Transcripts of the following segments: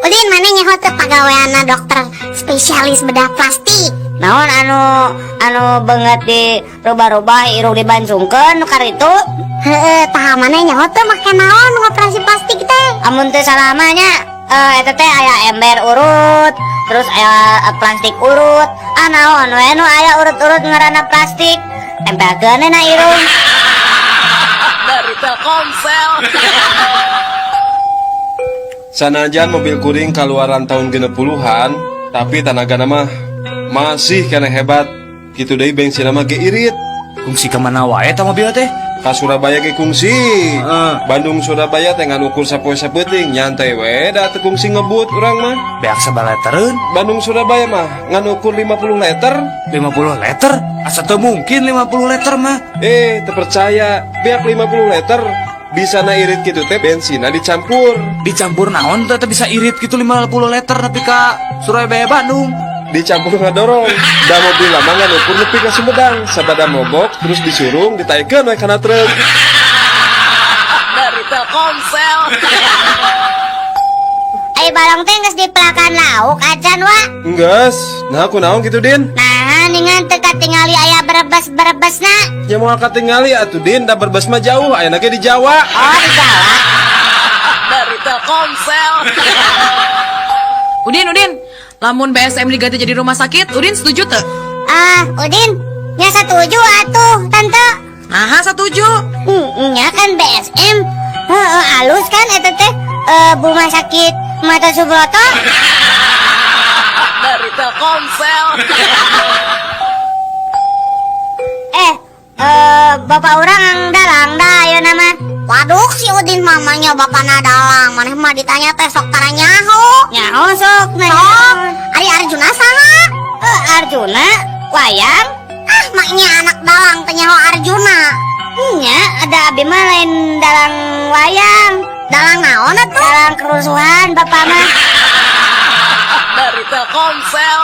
Udin, maneh nyaho teu pagaweanna dokter spesialis bedah plastik? Naon anu anu beungeut dirubah-rubah, irung dibancungkeun nu karitu? Heeh, tah maneh nyaho teu make naon ngoperasi plastik teh? Amun teu salah mah nya eta teh aya ember urut, terus aya plastik urut. Ah, naon we nu aya urut-urut ngaranna plastik. Tempelkeun na irung. Dari Telkomsel. Sanajan mobil kuring kaluaran tahun 60-an, tapi tanagana mah masih keneh hebat. Kitu deui bensin mah ge irit. Kungsi kemana wae eta mobil teh? Ka Surabaya ge kungsi. Heeh. Bandung Surabaya teh ngan ukur sapoe sapeuting, nyantai we da teu kungsi ngebut urang mah. Beak sabaraha litereun? Bandung Surabaya mah ngan ukur 50 liter. 50 liter? Asa teu mungkin 50 liter mah. Eh, teu percaya, beak 50 liter. Bisa na irit gitu teh bensinna dicampur. Dicampur naon teh bisa irit gitu 50 liter nepi ka Surabaya Bandung? Dicampur ngadorong. Da mobil lama ngan ukur nepi ka Sumedang. Sabada mogok terus disurung ditaekeun we kana truk. Dari Telkomsel. Ai balong teh geus dipelakan lauk acan, Wa? Enggeus, nah aku naon gitu, Din? Nah, ningan teu katingali aya berebes-berebesna. Ya moal katingali atuh, Din, da Brebes mah jauh, ayeuna ge di Jawa. Oh, di Jawa. Dari Telkomsel. Udin, Udin, lamun BSM diganti jadi rumah sakit, Udin setuju teu? Ah, Udin, nya setuju atuh, Tante. Nah, setuju. Nya kan BSM. Heeh, alus kan eta teh rumah sakit Mata Subroto. Dari Telkomsel. Eh, bapak urang dalang dah ayeuna mah. Waduh, si Udin mamanya bapana dalang. Maneh mah ditanya teh sok tara nyaho. Nyaho sok nanya. Sok, Ari Arjuna saha? Eh, Arjuna wayang. Ah, maknya anak dalang teh nyaho Arjuna. Nya, ada abi mah lain dalang wayang. Dalang naon atuh? Dalang kerusuhan bapak mah. Dari Telkomsel.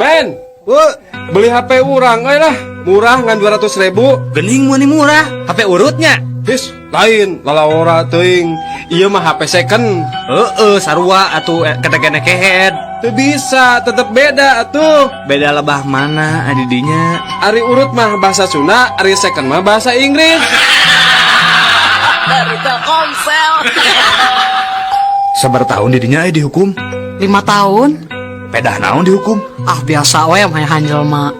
Men, beli HP urang euy lah. Murah ngan 200 ribu. Gening meuni murah, HP urutnya. His, lain, lalawora teuing. Ieu mah HP second. Heeh, sarua atuh ketek kehead. Teu bisa, tetep beda atuh. Beda lebah mana adidinya? Ari urut mah bahasa Sunda, ari second mah bahasa Inggris. Dari Telkomsel. Sabaraha tahun didinya dihukum? 5 tahun. Pedah naon dihukum? Ah, biasa we mah jelema.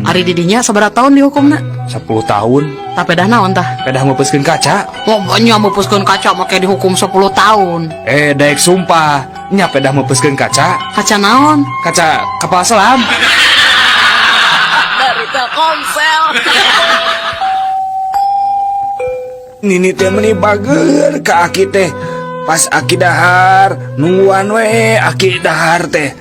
Ari didinya sabaraha tahun dihukumna? 10 tahun. Tah, pedah naon tah? Pedah meupeuskeun kaca. Pokoknya meupeuskeun kaca make dihukum 10 tahun? Eh, daek sumpah. Nya pedah meupeuskeun kaca. Kaca naon? Kaca kapal selam. Dari Telkomsel. Nini teh meni bager ka aki teh. Pas aki dahar, nungguan we aki dahar teh.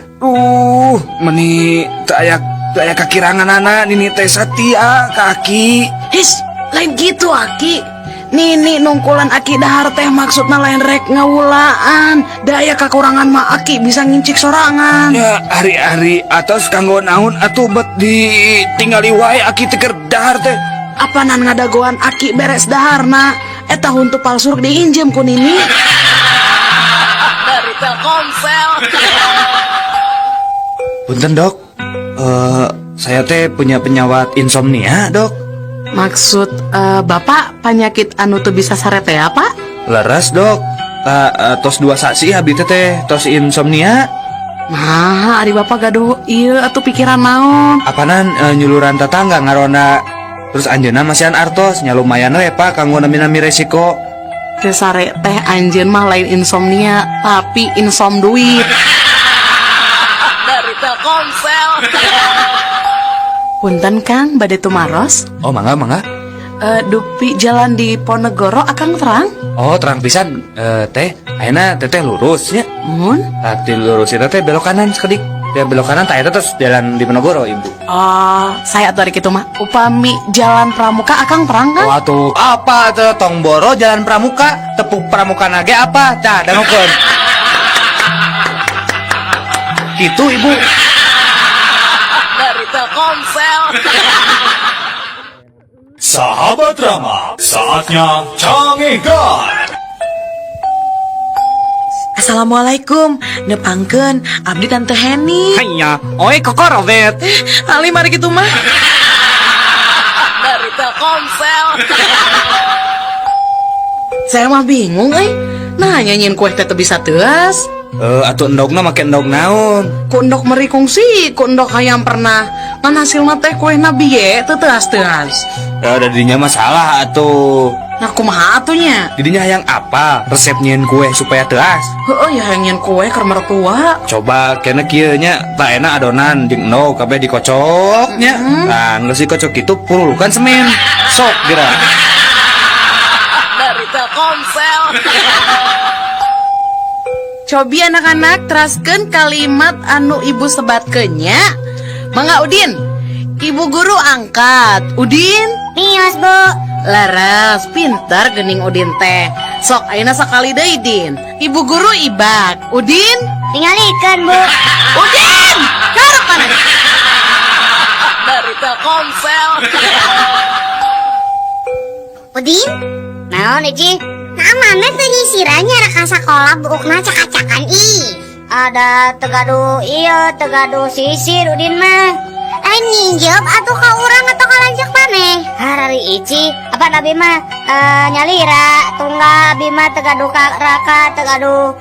Meni teu aya teu aya kakiranganana, nini teh satia ka aki. His, lain gitu, Aki. Nini nungkulan Aki dahar teh maksudna lain rek ngawulaan. Da aya kakurangan mah Aki bisa ngincik sorangan. Ya, ari-ari atos kanggo naon atuh bet ditinggali wae aki teh keur dahar teh? Apanan ngadagoan Aki beres daharna. Eta huntu palsu diinjem ku Nini. Dari Telkomsel. Punten, Dok, saya teh punya penyawat insomnia, Dok. Maksud Bapak penyakit anu teu bisa sare teh apa? Leres, Dok. Tos 2 sasi abdi teh teh tos insomnia. Nah, ari Bapak gaduh ieu atuh pikiran naon? Apanan nyuluran tetangga ngaronda. Terus anjeunna masihan artos, nya lumayan we, Pak, kanggo nami-nami resiko. Teu sare teh anjeun mah lain insomnia, tapi insom duit. Dari Telkomsel. Punten, Kang, bade tumaros. Oh, mangga, mangga. Dupi jalan Diponegoro Akang terang? Oh, terang pisan, teh. Ayeuna teteh lurus nya. Mun? Tah, lurusin teh belok kanan sakedik. Teh belok kanan tah eta terus jalan Diponegoro, Ibu. Oh, saya atuh ari kitu mah. Upami jalan Pramuka Akang terang kan? Wah tuh, apa tuh tong boro jalan Pramuka, tepuk Pramuka nage apa? Cah, dangukeun. Gitu, Ibu. Dari Telkomsel. Sahabat Rama, saatnya Cangegan. Assalamualaikum, nepangkeun abdi Tante Heni. Hanya, oi kokorobet. Ali mari kitu mah. Dari Telkomsel. Saya mah bingung euy. Nah, nyieun kue teh teu bisa teuas. Eh, atuh endogna make endog naon? Ku endog meri kungsi, ku endog hayam pernah. Ngan hasilna teh kuehna bieu teu teuas-teuas. Ya da dinya masalah atuh. Nah, kumaha atuh nya? Didinya hayang apa resep nyieun kue supaya teuas? Heeh, ya hayang nyieun kue keur mertua. Coba kena kieu nya, tak enak adonan jeung endog kabeh dikocok nya. Nah, geus dikocok kitu purulukan semen. Sok geura. Dari Telkomsel. Cobi anak-anak teraskeun kalimat anu ibu sebatkeun nya. Mangga Udin. Ibu guru angkat. Udin. Mios, Bu. Leres, pintar gening Udin teh. Sok ayeuna sakali deui Din. Ibu guru ibak. Udin. Tingalikeun, Bu. Udin! Garuk mana? Dari Telkomsel. Udin, Naon, Ici? nah mana teu nyisirannya rek ka sakola buukna cakacakan ih. Ada teu gaduh iya, teu gaduh sisir Udin mah. Lain nginjem atuh ka urang atau ka lanceuk maneh? Harari Ici, apa abi mah nyalira tunggal abi mah teu gaduh ka raka teu gaduh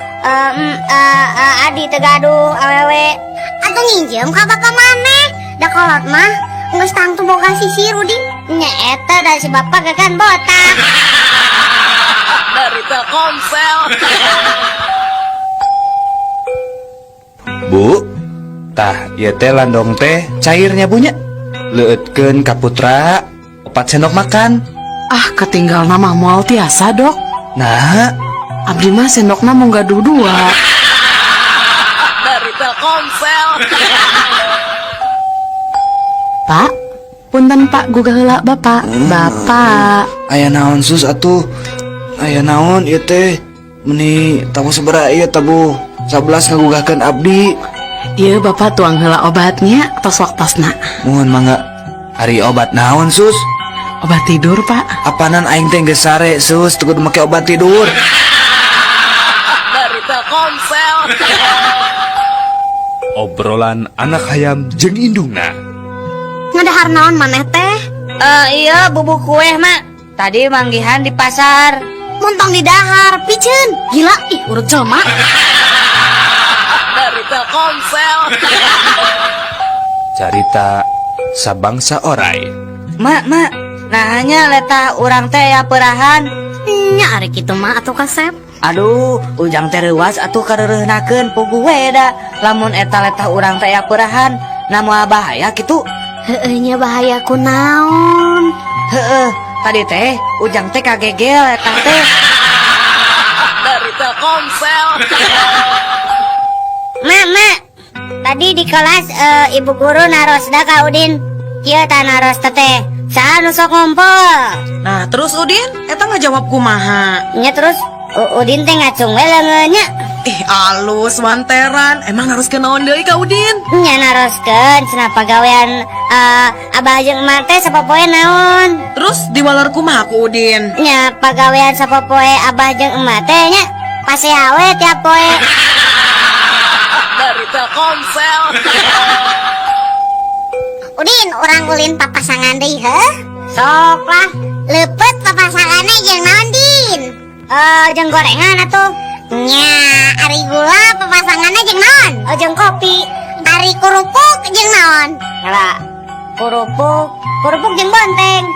adi teu gaduh awewe. Atuh nginjem ka bapak maneh? Da kolot mah geus tangtu boga sisir Udin. Nya eta da si bapak ge kan botak. Dari Telkomsel. Bu, tah ieu teh landong teh cairnya Bu nya. Leueutkeun ka putra 4 sendok makan. Ah, ketinggal nama moal tiasa, Dok. Nah, Abdi mah sendokna mau gaduh dua. Dari Telkomsel. Pak, punten Pak, gugah heula Bapak. Bapak. Aya naon sus atuh? Aya naon ieu teh? Meni tabuh sabaraha ieu tabuh 11 ngagugahkeun abdi. Iya, Bapak tuang heula obatnya tos waktosna. Mohon mangga. Ari obat naon sus? Obat tidur, Pak. Apanan aing teh geus sare sus, teu kudu make obat tidur. Dari Telkomsel. Obrolan anak hayam jeung indungna. Ngadahar naon maneh teh? Iya bubuk kue mak. Tadi manggihan di pasar. Montong di dahar, piceun. Gila, ih urut jelema. Dari Telkomsel. Carita sabangsa orai. Mak, mak. Nah hanya letah urang teh ya perahan. Nya ari kitu mah atuh kasep. Aduh, ujang teh reuas atuh kareureunahkeun puguh we da. Lamun eta letah urang teh ya perahan, na moal bahaya kitu. Heueuh nya bahaya kunaon? Heeh, tadi teh ujang teh kagegel letah teh. Dari Telkomsel. Mak, mak. Tadi di kelas ibu guru narosna ka Udin. Kieu tah naros teh. Saha nu sok ngompol? Nah, terus Udin, eta ngajawab kumaha? Nya terus Udin teh ngacung we leungeun nya. Ih, alus wanteran. Emang naroskeun naon deui ka Udin? Nya naroskeun cenah pagawean abah jeung emak teh sapopoe naon? Terus diwaler kumaha ku Udin? Nya pagawean sapopoe abah jeung emak teh nya pasea we tiap poe. Dari Telkomsel. Udin, urang ulin papasangan deui heuh? Sok lah. Leupeut papasanganna jeung naon, Din? Jeung gorengan atuh. Nya, ari gula papasanganna jeung naon? Oh, jeung kopi. Ari kerupuk jeung naon? Ngala kerupuk, kerupuk jeung bonteng.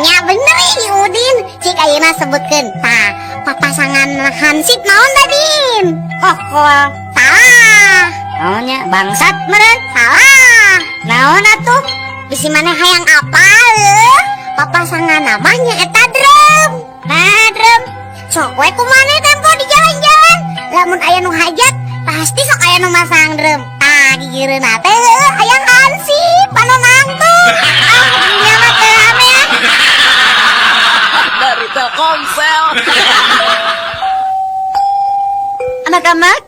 Nya bener ih Udin. Cik ayeuna sebutkeun. Tah, papasangan hansip naon tadi? Kokol. Salah. Naonnya bangsat meureun? Salah. Naon atuh? Bisi maneh hayang apa leuh? Papasangan namanya eta drum. Nah, drum. Sok we ku maneh tempo di jalan-jalan. Lamun aya nu hajat, pasti sok aya nu masang drum. Tah, gigireunna teh heueuh hayang hansip anu nangtung. Ah, dunia mah teu rame ah. Dari Telkomsel. Anak-anak,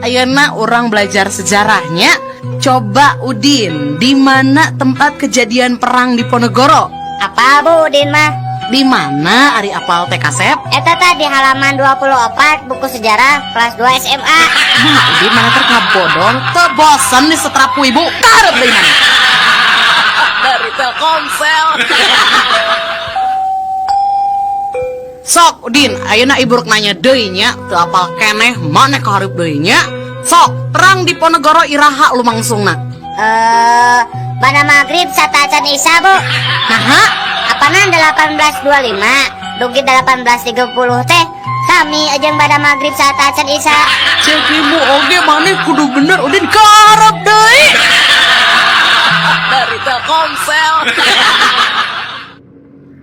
ayeuna urang belajar sejarahnya. Coba Udin, di mana tempat kejadian perang Diponegoro? Apa Bu Udin mah? Di mana ari apal teh kasep? Eta tah di halaman 24 buku sejarah kelas 2 SMA. Nah, Udin mana teh ngabodor, teu bosen disetrap ku ibu. Karep deui mana. Dari Telkomsel. Sok Udin, ayeuna ibu rek nanya deui nya, teu apal keneh maneh kahareup deui nya. Sok, perang Diponegoro iraha lumangsungna? Bada maghrib sateuacan Isya, Bu. Naha? Apanan 1825 dugi 1830 teh sami jeung bada maghrib sateuacan Isya. Cek ibu oge maneh kudu bener Udin kaharep deui. Dari Telkomsel.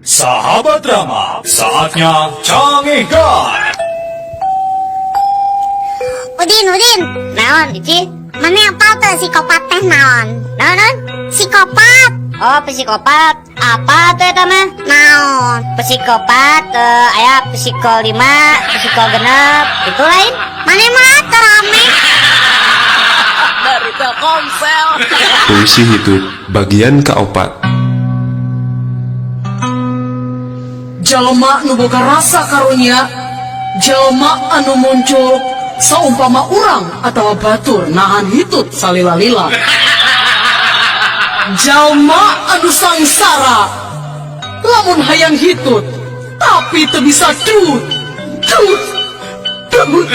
Sahabat Rama, saatnya Cangehgar. Udin, Udin. Naon, Ici? Maneh apal teu psikopat teh naon? Naon, naon? Psikopat. Oh, psikopat. Apa tuh eta mah? Naon? Psikopat, aya psiko 5, psiko 6, itu lain. Maneh mah teu rame. Dari Telkomsel. Puisi hitut bagian keopat. Jalma nu boga rasa karunya, jalma anu muncul saumpama urang atawa batur nahan hitut salila-lila. Jalma anu sangsara lamun hayang hitut tapi teu bisa tut tut tut.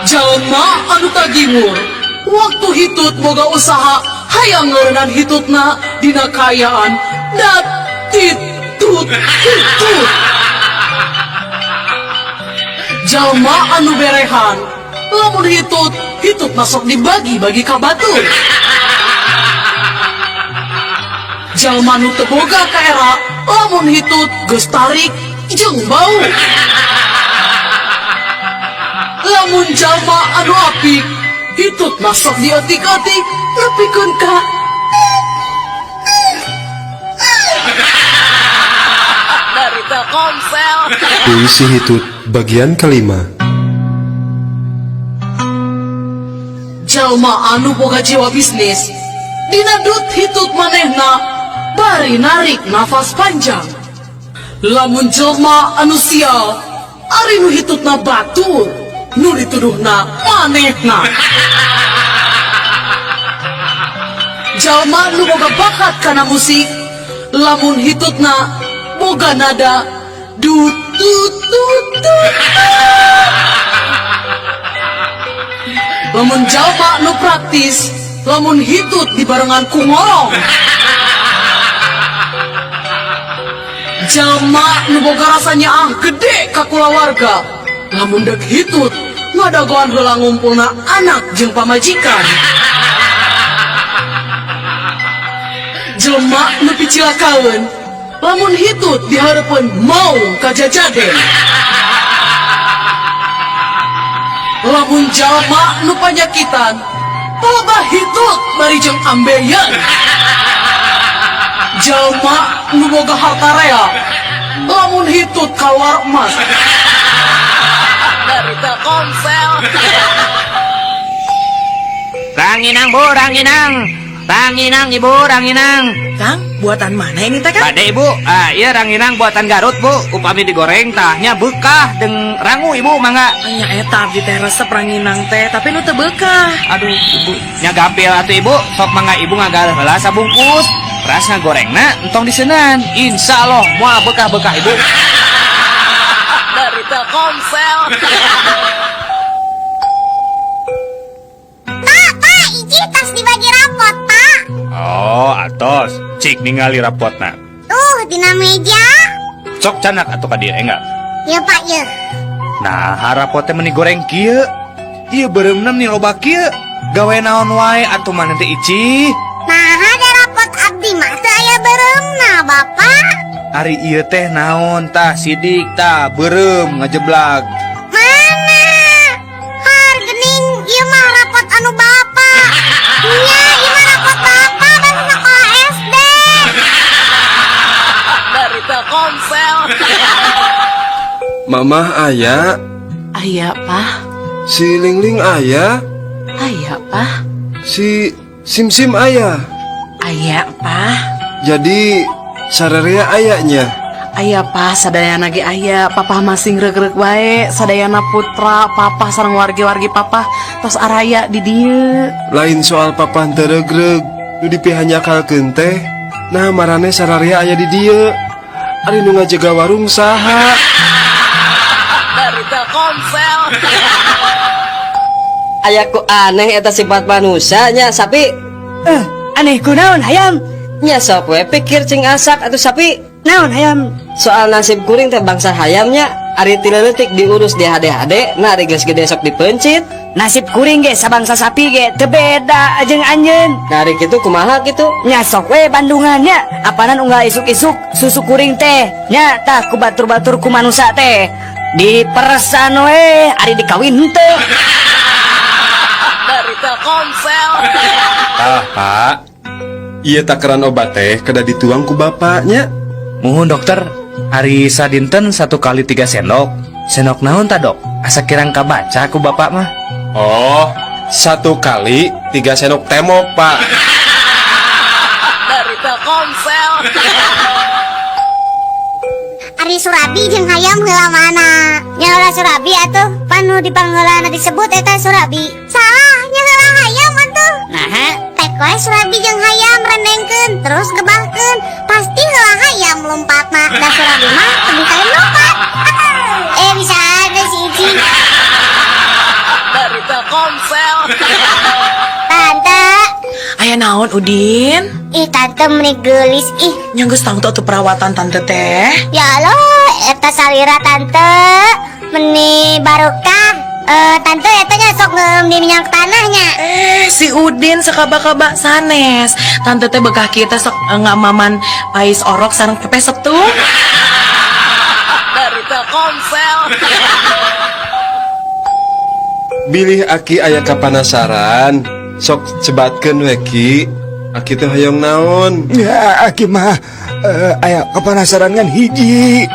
Jalma anu tagiwur waktu hitut boga usaha hayang ngeureunaan hitutna dina kaayaan dat tit tut hitut. Jalma anu berehan lamun hitut hitut masuk dibagi-bagi ka batur. Jalma nu teu boga kaera lamun hitut geus tarik jeung bau. Lamun jalma anu apik hitut masuk diotik-otik nepikeun ka Dari Telkomsel. Puisi hitut bagian kelima. Jalma anu boga jiwa bisnis dina dut hitut manehna bari narik nafas panjang. Lamun jelma anu sial ari nu hitutna batur nu dituduhna manehna. Jalma nu boga bakat kana musik lamun hitutna boga nada dut tut tut tut. Lamun jalma nu praktis lamun hitut dibarengan ku ngorong. Jalma nu boga rasa nyaah gede ka kulawarga lamun deuk hitut ngadagoan heula ngumpulna anak jeung pamajikan. Jelema nu picilakaeun lamun hitut dihareupeun maung kajajaden. Lamun jalma nu panyakitan palebah hitut bari jeung ambeien. Jalma nu boga harta rea lamun hitut kaluar emas. Dari Telkomsel. Ranginang Bu, ranginang. Ranginang Ibu, ranginang. Kang, buatan mana ini teh, Kang? Bade Ibu, iya ranginang buatan Garut Bu. Upami digoreng tahnya bekah jeung rangu Ibu mangga. Nya eta abdi teh resep ranginang teh, tapi nu teu bekah. Aduh Ibu, nya gampil atuh Ibu, sok mangga Ibu ngagal heula sabungkus. Ras ngagorengna entong diseunan. Insya Allah moal bekah-bekah Ibu. Dari Telkomsel. Pak, Pak, iji tas dibagi rapot, Pak. Oh, atos. Cik ningali rapotna. Tuh, dina meja. Sok canak atuh ka dieu enggak? Ya, Pak, ya. Nah, rapotnya meni goreng kieu. Ieu beureumna meni loba kieu. Gawe naon wae atuh maneh teh Ici? Nah, ada rapot abdi mah teu aya beureumna, Bapak. Ari ieu teh naon tah sidik tah beureum ngajeblag. Mana? Har geuning ieu mah rapot anu Bapak. Nya, ieu mah rapot Bapak kan sekolah SD. Dari Telkomsel. Mamah aya, Aya, Pak. si Lingling aya, Aya, Pak. si Simsim aya. Aya, Pak. Jadi Sararea aya nya. Aya, Pah, sadayana ge aya. Papa masih regreg wae, sadayana putra, papa sareng wargi-wargi papa tos araya di dieu. Lain soal papa teu regreg, nu dipihanyakalkeun teh. Nah, marane sararea aya di dieu. Ari nu ngajaga warung saha? Dari Telkomsel. Aya ku aneh eta sifat manusianya sapi. Eh, aneh kunaon, hayam? Nya sok we pikir cing asak atuh, sapi. Naon, hayam? Soal nasib kuring teh bangsa hayamnya, ari ti leutik diurus di hade-hade, nah ari geus gede sok dipencit. Nasib kuring ge sabangsa sapi ge teu beda jeung anjeun. Nah, ari kitu kumaha kitu? Nya sok we bandungannya, apanan unggal isuk-isuk susu kuring teh nya tah ku batur-batur ku manusa teh diperesan we, ari dikawin henteu. Dari Telkomsel. Ah, Pak. Iya, takaran obat teh kedah dituang ku bapaknya. Muhun, dokter, ari sadinten 1 kali 3 sendok. Sendok naon ta, dok? Asa kirang kabaca ku bapak mah. Oh, 1 kali 3 sendok temok, Pak. Dari Telkomsel. Ari Surabi jeung hayam heula mana? Nya heula Surabi atuh, pan nu dipangheulana disebut eta Surabi. Salah, nya heula hayam atuh. Naha? Pek we Surabi jeung hayam rendengkeun terus gebahkeun. Pasti heula hayam lompatna, da Surabi mah teu bisa lompat. Eh, bisa ada si Ici. Dari Telkomsel. Tante. Aya naon, Udin? Ih, tante meni geulis ih. Nya geus tangtu atuh perawatan tante teh. Ya Allah, eta salira tante meni barokah. Eh, tante eta nya sok ngeum di minyak tanahnya. Eh, si Udin sakaba-kaba sanes. Tante teh bekah kita sok ngamaman pais orok sareng pepes setung. Dari Telkomsel. Bilih aki aya kapanasaran, sok sebatkeun we, Ki. Aki teh hoyong naon? Ya, aki mah aya kepanasaran ngan hiji.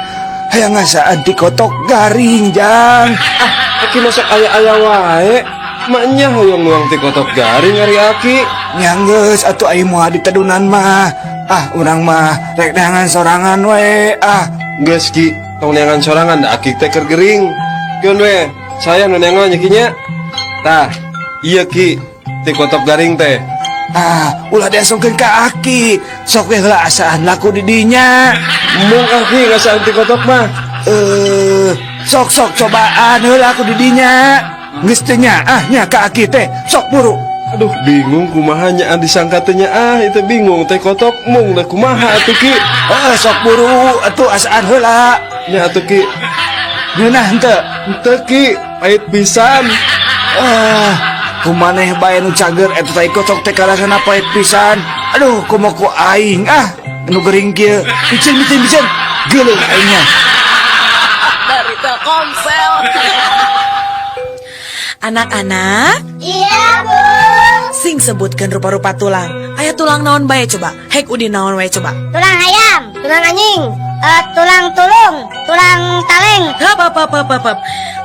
Hayang ngasaan ti kotok garing, Jang. Ah, aki masuk aya-aya wae. Maknya hoyong nuang ti kotok garing ari aki. Nya geus atuh, ai moal ditedunan mah. Ah, urang mah rek neangan sorangan we. Ah, Geus, Ki, tong neangan sorangan da aki teh keur gering. Keun we, saya nu neangan nya, Ki, nya. Tah, iya, Ki, ti kotok garing teh. Ah, ulah diasongkeun ka aki. Sok we heula asaan laku di dinya. Mung aki ngasaan ti kotok mah. Eh, sok sok cobaan heula aku di dinya. Geus teu nya, ah nya ka aki teh. Sok buru. Aduh, bingung kumaha nya disangka teh nya, ah itu bingung teh kotok mung da kumaha atuh, Ki. Eh, sok buru atuh asaan heula. Nya atuh, Ki. Ngeunah henteu? Henteu, Ki, pahit pisan. Ah, kumaneh bae nu cager eta tai kotok teh karasana pahit pisan. Aduh, komo ku aing ah nu gering kieu. Bicen bicen bicen. Geuleuh aingnya. Dari Telkomsel. Anak-anak, Iya, Bu. Sing sebutkan rupa-rupa tulang. Aya tulang naon bae coba? Hek Udin naon wae coba? Tulang ayam, tulang anjing, tulang tulung, tulang taleng. Hap hap hap hap hap, hap.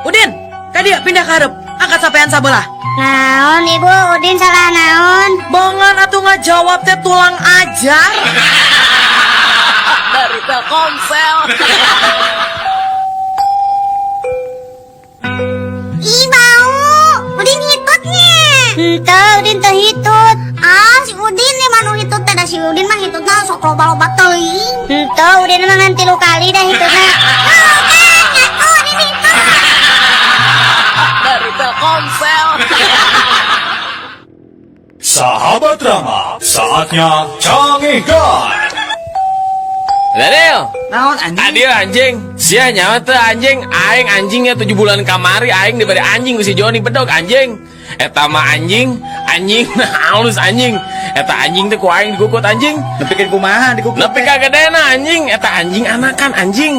Udin, kadieu pindah ka hareup. Angkat sampean sabelah. Naon, ibu, Udin salah naon? Bongan atuh ngajawab teh tulang ajar. Dari Telkomsel. Ih, bau. Udin hitutnya. Henteu, Udin teu hitut. Ah, si Udin nih manu hitut teh, da si Udin mah hitutna sok loba-loba teuing. Henteu, Udin mah ngan 3 kali dah hitutna. Tuh kan, ngaku Udin hitut. Dari Telkomsel. Sahabat Rama, saatnya Cangehgar. Daniel. Naon, anjing? Adil anjing. Sia nyawa teh anjing. Aing anjingnya 7 bulan kamari aing diberi anjing ku si Joni bedog anjing. Eta mah anjing, anjing halus anjing. Eta anjing teh ku aing dikukut anjing. Nepikeun kumaha dikukut? Nepi ka gedena anjing, eta anjing anakan anjing.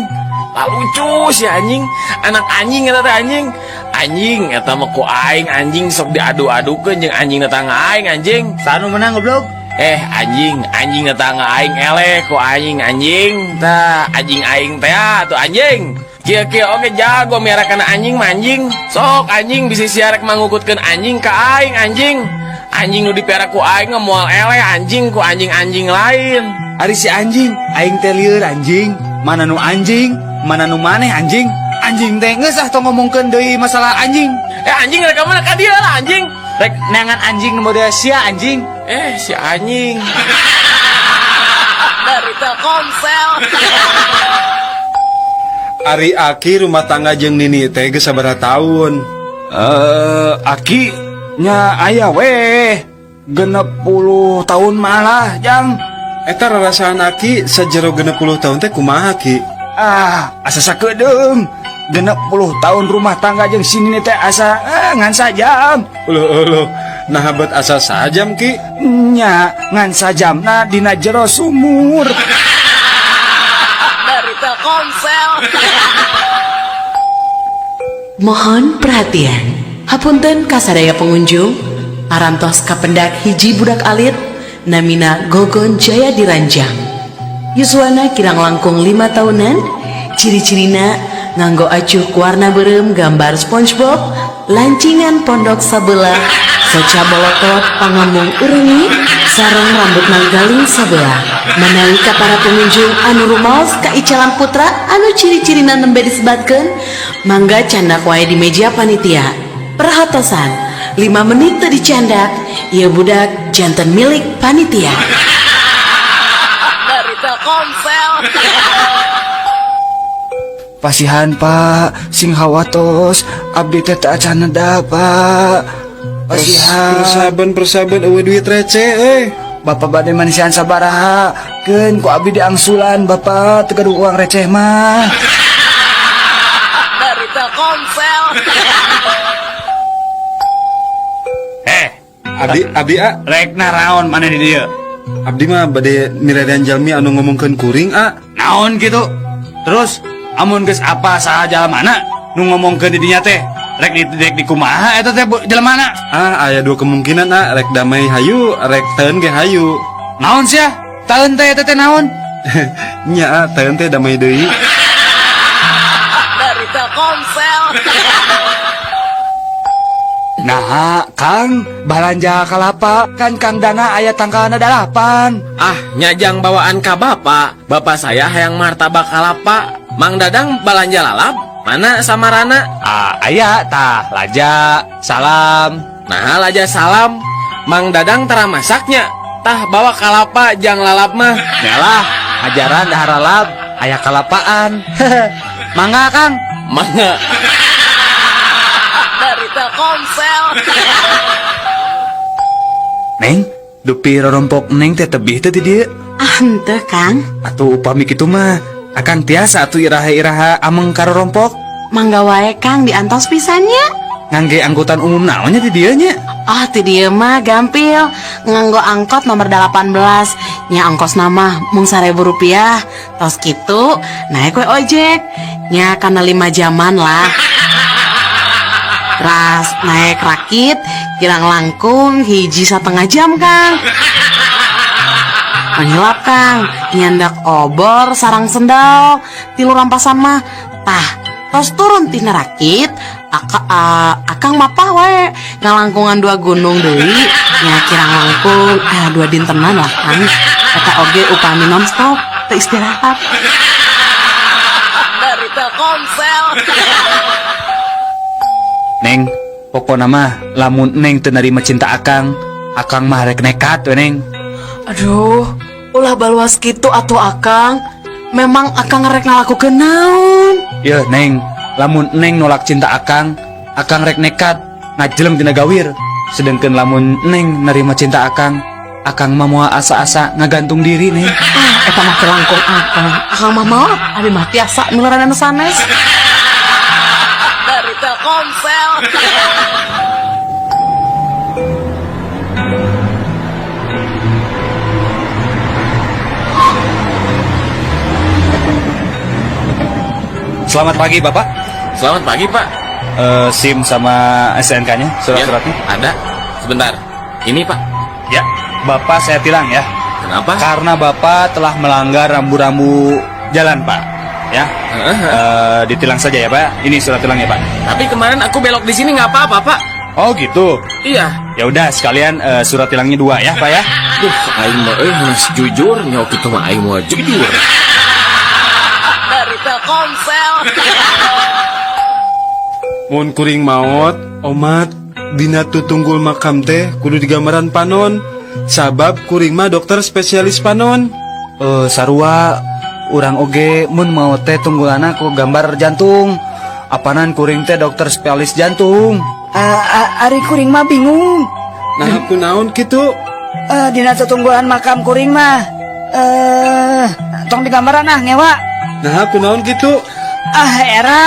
Lah lucu si anjing, anak anjing eta teh anjing. Anjing eta mah ku aing anjing sok diadu-adukeun jeung anjing tetangga aing anjing. Saha nu menang, goblok? Eh, anjing, anjing tetangga aing eleh ku anjing anjing. Tah anjing aing teh tuh anjing. Kieu kieu oge jago miara kana anjing mah anjing. Sok anjing bisa sia rek mangukutkeun anjing ka aing anjing. Anjing nu dipiara ku aing mah moal eleh anjing ku anjing-anjing lain. Ari si anjing, aing teh lieur anjing. Mana nu anjing, mana nu maneh anjing. Anjing teh geus ah, tong ngomongkeun deui masalah anjing. Eh, anjing, rek ka mana ka dieu lah anjing? Rek neangan anjing nu model sia anjing. Eh, si anjing. Dari Telkomsel. Ari Aki rumah tangga jeung Nini teh geus sabaraha tahun? Eh, Aki nya aya weh 60 tahun malah, Jang. Eta rarasaan Aki sajero 60 tahun teh kumaha, Ki? Ah, asa sakedeung. 60 tahun rumah tangga jeung si Nini teh asa ngan sajam. Uluh uluh, nah bet asa sajam, Ki? Nya, ngan sajamna dina jero sumur. Dari Telkomsel. Mohon perhatian. Hapunten kasadaya pengunjung, parantos kapendak hiji budak alit, namina Gogon Jaya Diranjang. Yuswana kirang langkung 5 tahunan, ciri-cirina nganggo acuh warna beureum gambar SpongeBob, lancingan pondok sabelah, soca bolotot pangamung urengi, sareng rambut galing sabelah. Manawi ka para pengunjung anu rumaos ka icalan putra anu ciri-cirina nembe disebatkeun, mangga candak wae di meja panitia. Perhatosan, 5 menit teu dicandak, ieu budak janten milik panitia. Dari Telkomsel. Pasihan, Pak, sing hawatos, abdi teh teu acan neda, Pak. Pasihan. Persaben persaben euweuh duit receh euy. Bapak bade manisian sabaraha? Keun ku abdi diangsulan, Bapak teu gaduh uang receh mah. Dari Telkomsel. Eh, Abdi abdi a. Rek naraon maneh di dieu? Abdi mah bade milarian jalmi anu ngomongkeun kuring, a. Naon gitu? Terus amun geus apa saha jalmana nu ngomongkeun di dinya teh? Rek di rek di kumaha eta teh jelmana? Ah, aya dua kemungkinan, a, rek damai hayu, rek teun ge hayu. Naon sia? Taeun teh eta teh naon? Nya a, teun teh damai deui. Dari Telkomsel. Nah, Kang, balanja kalapa kan Kang Dana aya tangkalna 8. Ah, nyajang bawaan ka bapak. Bapak saya hayang martabak kalapa. Mang Dadang balanja lalap. Mana samarana? Ah, aya tah, laja, salam. Nah, laja salam. Mang Dadang tara masaknya. Tah bawa kalapa jang lalap mah. Nyalah, ajaran dahar lalap, aya kalapaan. Mangga, Kang. Mangga. Dari Telkomsel. Neng, dupi rorompok Neng teh tebih teh di dieu? Ah, henteu, Kang. Atuh upami kitu mah, akang tiasa atuh iraha-iraha ameng ka rorompok. Mangga wae, Kang, diantos pisan nya. Ngangge angkutan umum naonnya di dieu nya? Ah, ti dieu mah gampil. Nganggo angkot nomor 18. Nya ongkosna mah mung Rp1.000. Tos kitu, naik we ojek. Nya kana 5 jaman lah. Ras naik rakit kirang langkung 1,5 jam, Kang. Pangilap, Kang, nyandak obor sareng sendal tilu rampasan mah. Tah, tos turun tina rakit, akang mapah we ngalangkungan dua gunung deui, nya kirang langkung 2 dintenan lah, Kang. Eta oge upami nonstop teu istirahat. Dari Telkomsel. Neng, pokokna mah lamun Neng teu narima cinta akang, akang mah rek nekat we, Neng. Aduh, ulah baluas kitu atuh, Akang. Memang Akang rek ngalakukeun naon? Yeuh, Neng, lamun Neng nolak cinta akang, akang rek nekat ngajeleng tina gawir. Sedangkan lamun Neng nerima cinta akang, akang mah moal asa-asa ngagantung diri, Neng. Ah, eta mah langkung akang. Akang mah maot, abi mah tiasa miluran anu sanes. Dari Telkomsel. Selamat pagi, Bapak. Selamat pagi, Pak. SIM sama STNK-nya, surat-suratnya. Ya, ada. Sebentar. Ini, Pak. Ya, Bapak saya tilang ya. Kenapa? Karena Bapak telah melanggar rambu-rambu jalan, Pak. Ya. Ditilang saja ya, Pak. Ini surat tilangnya, Pak. Tapi kemarin aku belok di sini nggak apa-apa, Pak. Oh gitu. Iya. Ya udah sekalian surat tilangnya dua ya, Pak ya. Duh, aing mah euy geus jujur nya kitu mah aing mah jujur. Dari Telkomsel. Mun kuring maot, omat dina tutunggul makam teh kudu digambaran panon. Sabab kuring mah dokter spesialis panon. Eh, sarua urang oge mun maot teh tunggulana ku gambar jantung. Apanan kuring teh dokter spesialis jantung. Ari kuring mah bingung. Nah, aku naon kitu? Dina tutunggulan makam kuring mah. Tong digambaran ah ngewa. Nah, aku naon kitu? Ah, era.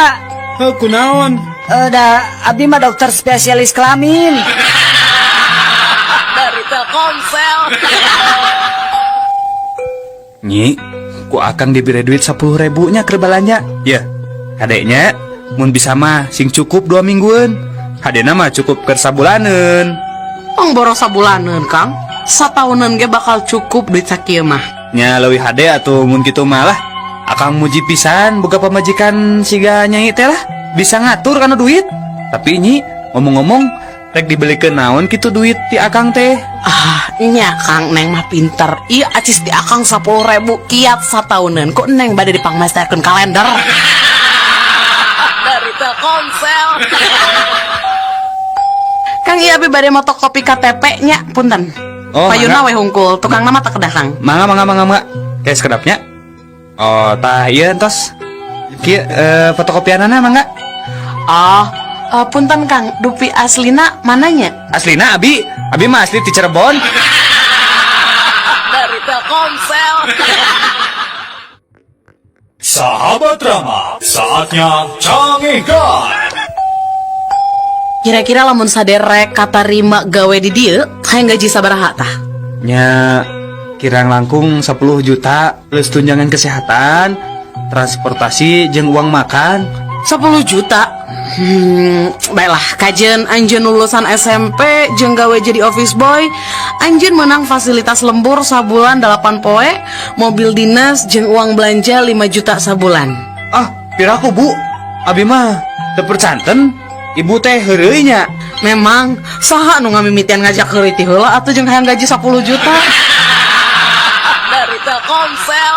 Aku naon? Da abdi mah dokter spesialis kelamin. Dari Telkomsel. Nyi, ku akang diberi duit 10 ribu nya keur balanja. Ya, kadeknya, mun bisa mah sing cukup 2 mingguan. Hadena mah cukup keur sabulaneun. Tong boros sabulaneun, Kang. Sataunan ge bakal cukup duit sakieu mah. Nya leuwih hade atuh mun kitu mah lah. Akang muji pisan boga pamajikan siga nyai teh lah. Bisa ngatur kana duit. Tapi Nyi, ngomong-ngomong, rek dibelikeun naon kitu duit ti akang teh? Ah, nya Kang, Neng mah pinter. Iya, acis di akang 10 ribu kiat sataunan. Kok Neng bade dipangmesterkeun kalender? Dari Telkomsel. Kang, iya abi bade motokopi KTP nya, punten. Oh, Payuna mangga. we hungkul, tukang nama tak kedah, Kang. Mangga, mangga, mangga, mangga. Kayak sekedap nya. Oh, tah ieu entos. Kieu fotokopianana mangga. Oh, punten Kang, dupi aslina mananya? Aslina abi, abi mah asli di Cirebon. Dari Telkomsel. Sahabat Rama, saatnya Cangehgar. Kira-kira lamun saderek katarima gawe di dieu, hayang gaji sabaraha tah? Nya kirang langkung 10 juta plus tunjangan kesehatan, transportasi jeung uang makan. 10 juta. Baiklah, kajen anjeun lulusan SMP jeung gawe jadi office boy, anjeun menang fasilitas lembur sabulan 8 poe, mobil dinas jeung uang belanja 5 juta sabulan. Ah, piraku Bu. Abi mah teu percanten. Ibu teh heureuy nya. Memang saha nu ngamimitian ngajak heureuy ti heula atuh jeung hayang gaji 10 juta. Dari Telkomsel.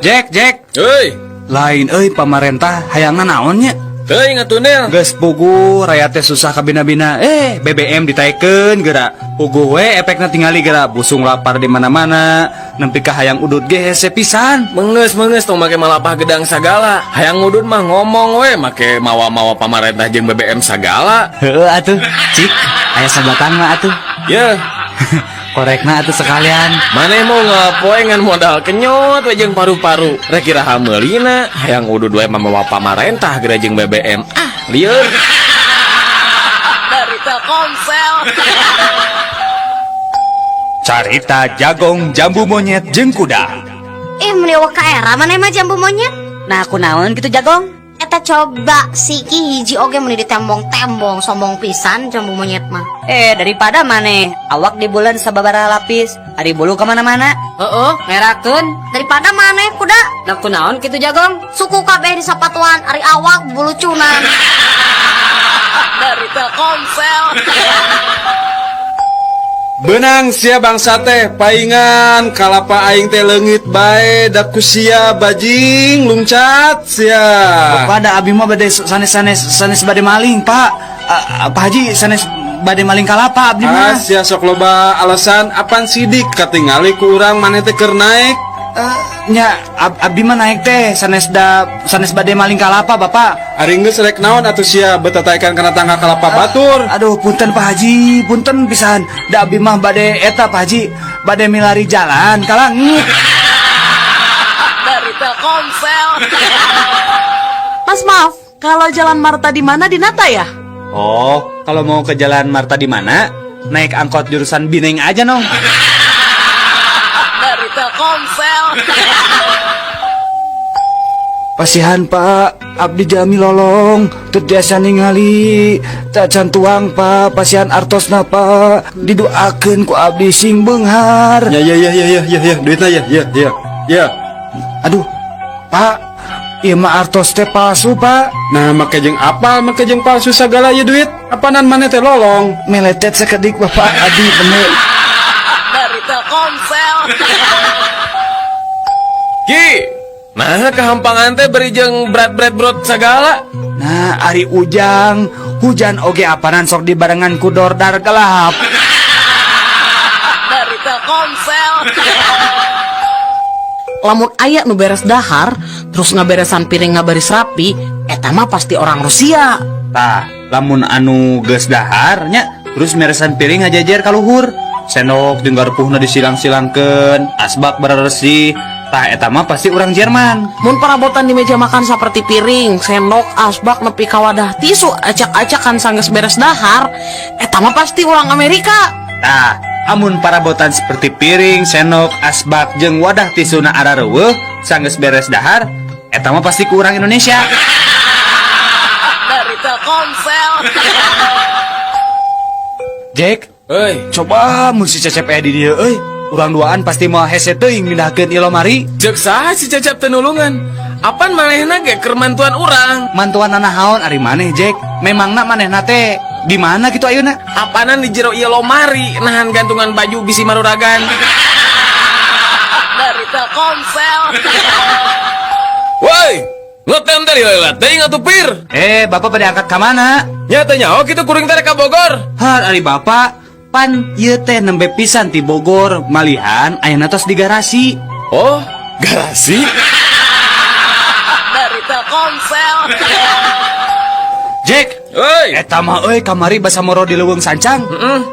Jack, Jack. Heuy. Lain euy pamarentah hayangna naon nya? Teuing atuh Nel. Geus puguh rakyat teh susah kabina-bina. Eh, BBM ditaekeun geura. Puguh we efekna tingali geura busung lapar di mana-mana. Nempi ka hayang udud ge hese pisan. Menges menges tong make malapah gedang sagala. Hayang ngudud mah ngomong we make mawa-mawa pamarentah jeung BBM sagala. Heueuh atuh. Cik, aya sabatang mah atuh. Ye. Korekna atuh sekalian. Maneh mau ngapoe ngan modal kenyot we jeung paru-paru. Rek iraha meulina hayang udud we mamawa pamarentah geura jeung BBM. Ah, lieur. Dari Telkomsel. Carita jagong jambu monyet jeung kuda. Ih, meni euweuh ka era maneh mah jambu monyet. Nah, aku naon gitu jagong? Eta coba siki hiji oge meni ditembong-tembong, sombong pisan jambu monyet mah. Eh, daripada maneh awak di bulan sababaraha lapis, ari bulu kemana-mana. Heeh, ngerakeun. Daripada maneh kuda. Nah, aku naon gitu jagong? Suku kabeh di sapatuan, ari awak bulucunan. Dari Telkomsel. Benang sia bangsa teh paingan kalapa aing teh leungit bae da ku sia bajing lungcat sia. Bapak da abi mah bade sanes sanes sanes bade maling, Pak. Ah, Pak Haji sanes bade maling kalapa abdi Ah, mah. sia sok loba alasan apan sidik katingali ku urang maneh teh keur naek. Eh, nya abdi mah naik teh sanes da sanes bade maling kalapa, Bapak. Ari geus rek naon atuh sia betataikan kana tangga kalapa batur. Aduh, punten Pak Haji, punten pisan. Da abdi mah bade eta Pak Haji, bade milari jalan ka langit. Dari Telkomsel. Mas maaf, kalau Jalan Marta di mana di Nata ya? Oh, kalau mau ke Jalan Marta di mana? Naik angkot jurusan Bineng aja nong. Dari Telkomsel. Pasihan Pak, abdi jalmi lolong, teu tiasa ningali, tacan tuang Pak, pasihan artosna Pak, didoakeun ku abdi sing beunghar. Ya ya ya ya ya ya ya, duitna ya ya ya. Ya. Aduh, Pak, Ieu mah artos teh palsu, Pak. Nah, make jeung apal, make jeung palsu sagala ieu duit. Apanan maneh teh lolong? Meletet sakedik Bapak, abdi bener. Dari Telkomsel. Ki, nah kehampangan teh beri jeung berat-berat brot sagala. Nah, ari ujang, hujan oge apanan sok dibarengan ku dordar gelap. Dari Telkomsel. Lamun aya nu beres dahar, terus ngaberesan piring ngabaris rapi, eta mah pasti orang Rusia. Tah, lamun anu geus dahar nya, terus meresan piring ngajejer ka luhur. Sendok jeung garpuhna disilang-silangkeun, asbak beresih. Tah eta mah pasti urang Jerman. Mun perabotan di meja makan seperti piring, sendok, asbak nepi ka wadah tisu acak-acakan sanggeus beres dahar, eta mah pasti urang Amerika. Tah, amun parabotan seperti piring, sendok, asbak jeung wadah tisuna arareuweuh sanggeus beres dahar, eta mah pasti ku urang Indonesia. Dari Telkomsel. Jack, euy, coba mun si Cecep aya di dieu euy. Urang duaan pasti moal hese teuing mindahkeun ieu lomari. Ceuk saha si Cecep teu nulungan? Apan manehna ge keur mantuan urang? Mantuan naon ari maneh, Jack? Memangna manehna teh di mana kitu ayeuna? Apanan di jero ieu lomari nahan gantungan baju bisi maruragan. Dari Telkomsel. Woi, ngetem teh lila teuing atuh pir. Bapak pada angkat ka mana? Nya teh nyaho kitu kuring teh ka Bogor. Har ari bapak pan ieu teh nembe pisan ti Bogor, malihan ayeuna tos di garasi. Oh, garasi? Dari Telkomsel. Jack, euy, eta mah euy kamari basa moro di leuweung sancang.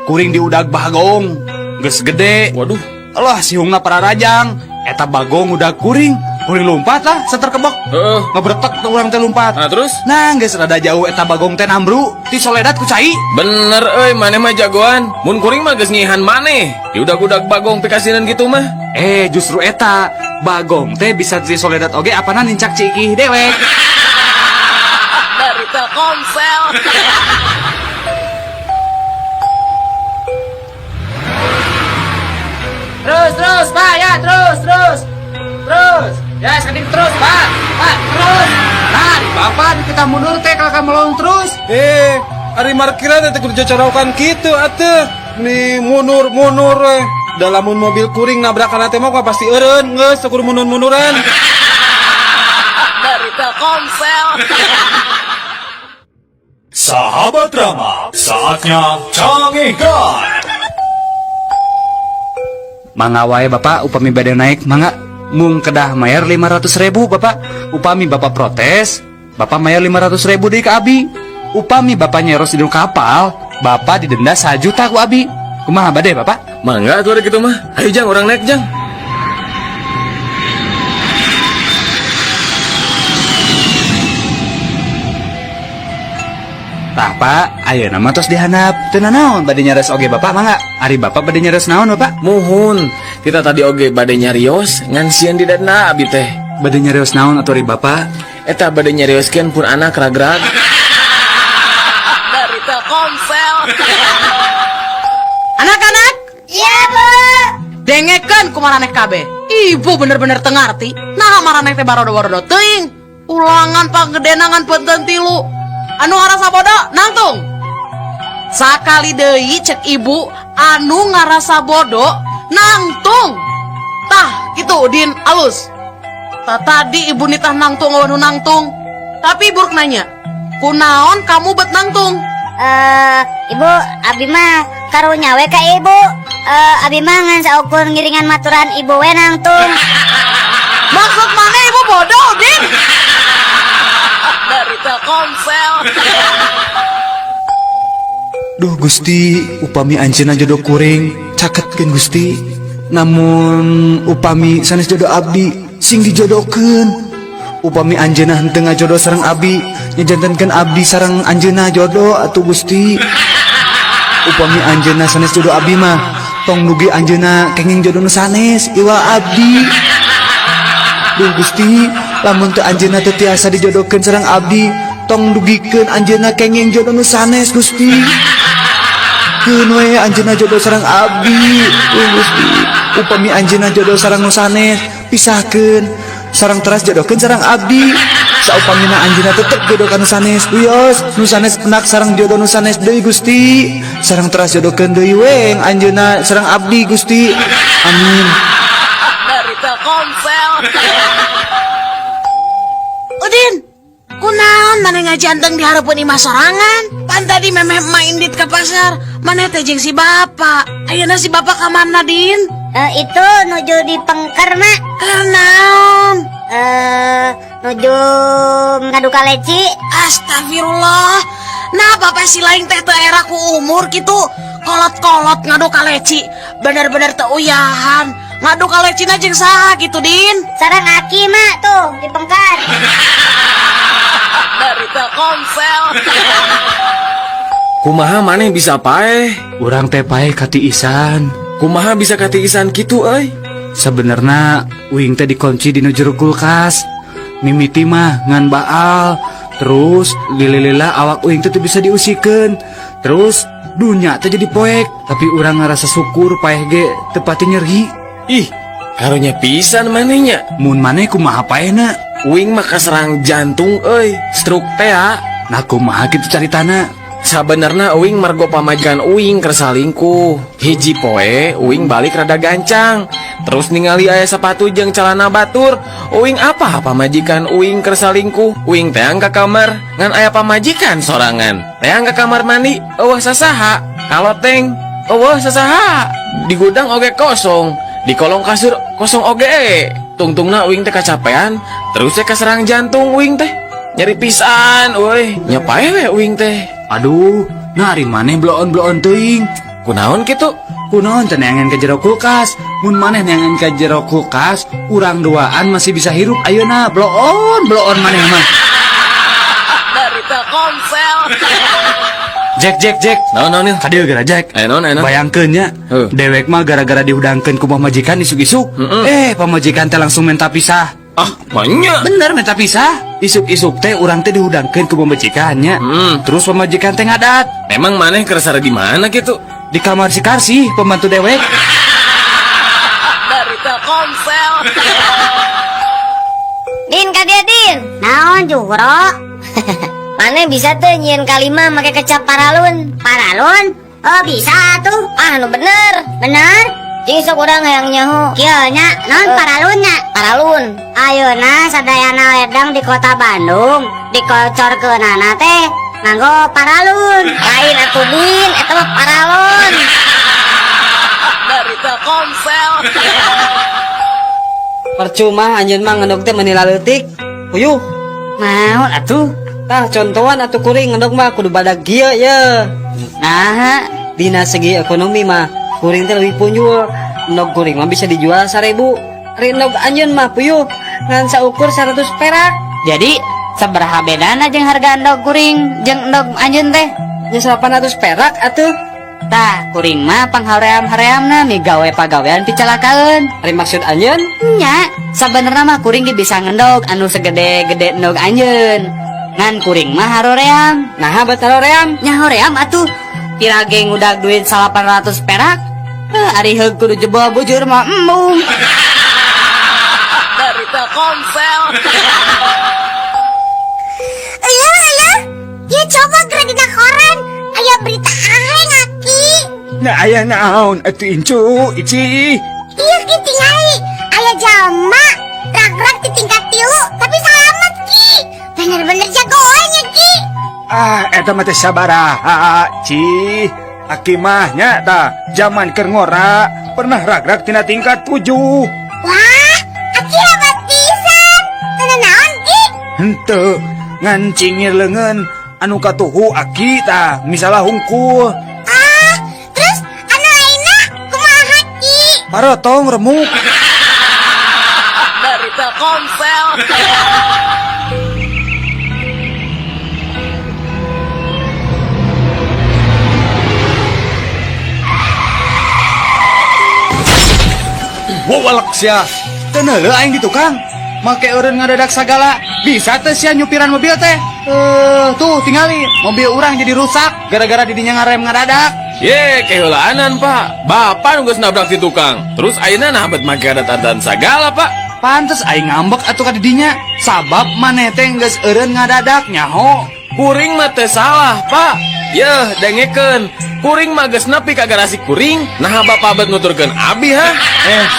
Kuring diudag bagong. Geus gede. Waduh. Alah sihungna pararajang. Eta bagong udah kuring. Kuring lompat lah, seter kebok. Ngebretek tuh urang teh lompat. Nah, terus? Nah, geus rada jauh eta bagong teh nambru, ti soledat ku cai. Bener euy, maneh mah jagoan. Mun kuring mah geus ngihan maneh. Diudag-udag bagong pikasinan gitu mah. Justru eta bagong teh bisa ti soledat oge apana nincak cikih dewek. Dari Telkomsel. Terus, terus, Pak, ya, terus, terus. Terus. Ya, sekedip terus, Pak. Pak, terus. Nah, di Bapak kita mundur teh kalau kamu melong terus. Ari markiran teh kudu cocorokan kitu atuh. Nih mundur-mundur we. Da lamun mobil kuring nabrakan teh mah pasti eureun geus teu kudu mundur-munduran. Dari Telkomsel. Sahabat Rama, saatnya canggihkan. Mangga wae Bapak upami bade naik mangga mung kedah mayar 500.000 Bapak. Upami Bapak protes, Bapak mayar 500.000 deui ka abi. Upami Bapak nyeros di kapal, Bapak didenda 1 juta ku abi. Kumaha bade Bapak? Mangga atuh kitu mah. Ayo Jang, urang naik Jang. Tah Pak, ayeuna mah tos dihandap. Teu nanaon bade nyares oge Bapak mangga. Ari Bapak bade nyares naon Bapak? Muhun, kita tadi oge bade nyarios ngan sieun didenda abi teh. Bade nyarios naon atuh ari Bapak? Eta bade nyarioskeun pun anak ragrag. Dari Telkomsel. Anak-anak? Iya, Bu. Dengekeun ku maraneh kabeh. Ibu bener-bener teu ngarti. Naha maraneh teh barodo-barodo teuing. Ulangan panggedena ngan peuntun tilu. Anu ngarasa bodoh nangtung. Sakali deui cek ibu anu ngarasa bodoh nangtung. Tah kitu Udin alus. Tah tadi ibu nitah nangtung anu nangtung. Tapi ibu rek nanya, kunaon kamu bet nangtung? Ibu, abi mah karunya we ka ibu. Abi mah ngan saukur ngiringan maturan ibu we nangtung. Maksud mana ibu bodoh, Udin? Dari Telkomsel. Duh Gusti, upami anjeunna jodoh kuring, caketkeun Gusti. Namun upami sanes jodoh abdi, sing dijodohkeun. Upami anjeunna henteu ngajodoh sareng abdi, nyajantenkeun abdi sareng anjeunna jodoh atuh Gusti. Upami anjeunna sanes jodoh abdi mah, tong dugi anjeunna kenging jodoh nu sanes iwal abdi. Duh Gusti, lamun teu anjeunna teu tiasa dijodohkeun sareng abdi, tong dugikeun anjeunna kenging jodoh nu sanes Gusti. Keun we anjeunna jodoh sareng abdi. Duh Gusti, upami anjeunna jodoh sareng nu sanes, pisahkeun sareng teras jodohkeun sareng abdi. Saupamina anjeunna tetep jodoh ka nu sanes, wios nu sanes pendak sareng jodoh nu sanes deui Gusti. Sareng teras jodohkeun deui we anjeunna sareng abdi Gusti. Amin. Dari Telkomsel. Udin, kunaon maneh ngajanteng di hareupeun imah sorangan? Pan tadi memeh emak indit ke pasar, maneh teh jeung si bapak. Ayeuna si bapak ka mana, Din? Itu nuju di pengker, Mak. Keur naon? Nuju ngadu kaleci. Astagfirullah. Nah, bapak si lain teh teu era ku umur kitu. Kolot-kolot ngadu kaleci. Bener-bener teu uyahan. Ngadu kalecina jeung saha kitu, Din? Sareng aki, Mak, tuh di pengker. Dari Telkomsel. Kumaha maneh bisa paeh? Urang teh paeh katiisan. Kumaha bisa katiisan kitu euy? Sebenarnya uing teh dikunci di jero kulkas. Mimiti mah ngan baal. Terus lila-lila awak uing teh teu bisa diusikeun. Terus dunya teh jadi poek. Tapi urang ngarasa syukur paeh ge teu pati nyeri. Ih, karunya pisan manehnya. Mun maneh kumaha paehna? Uing mah kaserang jantung euy, stroke teh ah. Nah kumaha kitu caritana? Sabenerna uing margo pamajikan uing keur salingkuh. Hiji poe uing balik rada gancang. Terus ningali aya sepatu jeung celana batur. Uing apa pamajikan uing keur salingkuh? Uing teang ka kamar ngan aya pamajikan sorangan. Teang ka kamar mandi eueuh sasaha. Kaloteng eueuh sasaha. Di gudang oge kosong. Di kolong kasur kosong oge. Tungtungna uing teh kacapean, terus teh kaserang jantung uing teh. Nyeri pisan euy, nya paeh we uing teh. Aduh, nah ari maneh bloon-bloon teuing. Kunaon kitu? Kunaon teh neangan ke jero kulkas? Mun maneh neangan ke jero kulkas, urang duaan masih bisa hirup ayeuna. Bloon, bloon maneh mah. Dari Telkomsel. Jack, Jack, Jack. Naon, naon, Nil? Kadieu geura Jack. Aya naon, aya naon? Bayangkeun nya, Heuh. dewek mah gara-gara dihudangkeun ku pamajikan isuk-isuk. Pamajikan teh langsung minta pisah. Ah, banyak. Bener minta pisah. Isuk-isuk teh urang teh dihudangkeun ku pamajikan nya. Terus pamajikan teh ngadat. Emang maneh keur sare di mana kitu? Di kamar si Karsi, pembantu dewek. Dari Telkomsel. Din ka dieu, Din. Naon Juhro? Maneh bisa teu nyieun kalima make kecap paralun? Paralun? Oh bisa tuh. Ah nu bener. Bener? Cing sok urang hayang nyaho. Kieu nya, naon paralun nya? Paralun. Ayeuna sadayana ledang di kota Bandung dikocorkeunana teh nganggo paralun. Lain atuh Din, eta mah paralon. Dari Telkomsel. Percuma anjeun mah ngendog teh meuni laleutik. Puyuh. Naon atuh? Tah contohan atuh kuring ngendog mah kudu badag kieu ye. Naha? Dina segi ekonomi mah kuring teh leuwih punjul. Endog kuring mah bisa dijual 1000. Ari endog anjeun mah puyuh ngan saukur 100 perak. Jadi sabaraha bedana jeung harga endog kuring jeung endog anjeun teh? Nya 800 perak atuh. Tah, kuring mah panghaream-hareamna migawe pagawean picalakaeun. Ari maksud anjeun? Nya, sabenerna mah kuring ge bisa ngendog anu segede-gede endog anjeun. Ngan kuring mah haroream. Naha bet haroream? Nya hoream atuh. Pira ge ngudag duit 800 perak. Ari heug kudu jebol bujur mah embung. Dari Telkomsel. Euleuh, euleuh. Ieu coba geura dina koran. Aya berita aheng aki. Nah aya naon atuh incu ici. Ieu ki tingali aya jalma rag-rag di tingkat 3 tapi salamet ki. Bener-bener jagoannya ki. Ah eta mah teh sabaraha ci. Aki mah nya tah zaman keur ngora pernah rag-rag tina tingkat 7. Wah, aki hebat pisan. Teu naon ki? Henteu ngan cingir leungeun anu katuhu aki tah misalah hungkul. Ah, terus anu lainna kumaha ki? Parotong remuk. Dari Telkomsel. Wawalak sia. Teu neuleuh aing di tukang. Make eureun ngadadak sagala. Bisa teh sia nyupiran mobil teh. Tuh tingali mobil urang jadi rusak gara-gara didinya ngarem ngadadak. Ye, keheulaanan, Pak. Bapak nu geus nabrak si tukang. Terus ayeuna nah bet make adat-adatan sagala, Pak. Pantes aing ngambek atuh ka didinya. Sabab maneh teh geus eureun ngadadak nyaho. Kuring mah teu salah, Pak. Yeuh, dengekeun. Kuring mah geus nepi ka garasi kuring, naha bapak bet nuturkeun abi ha?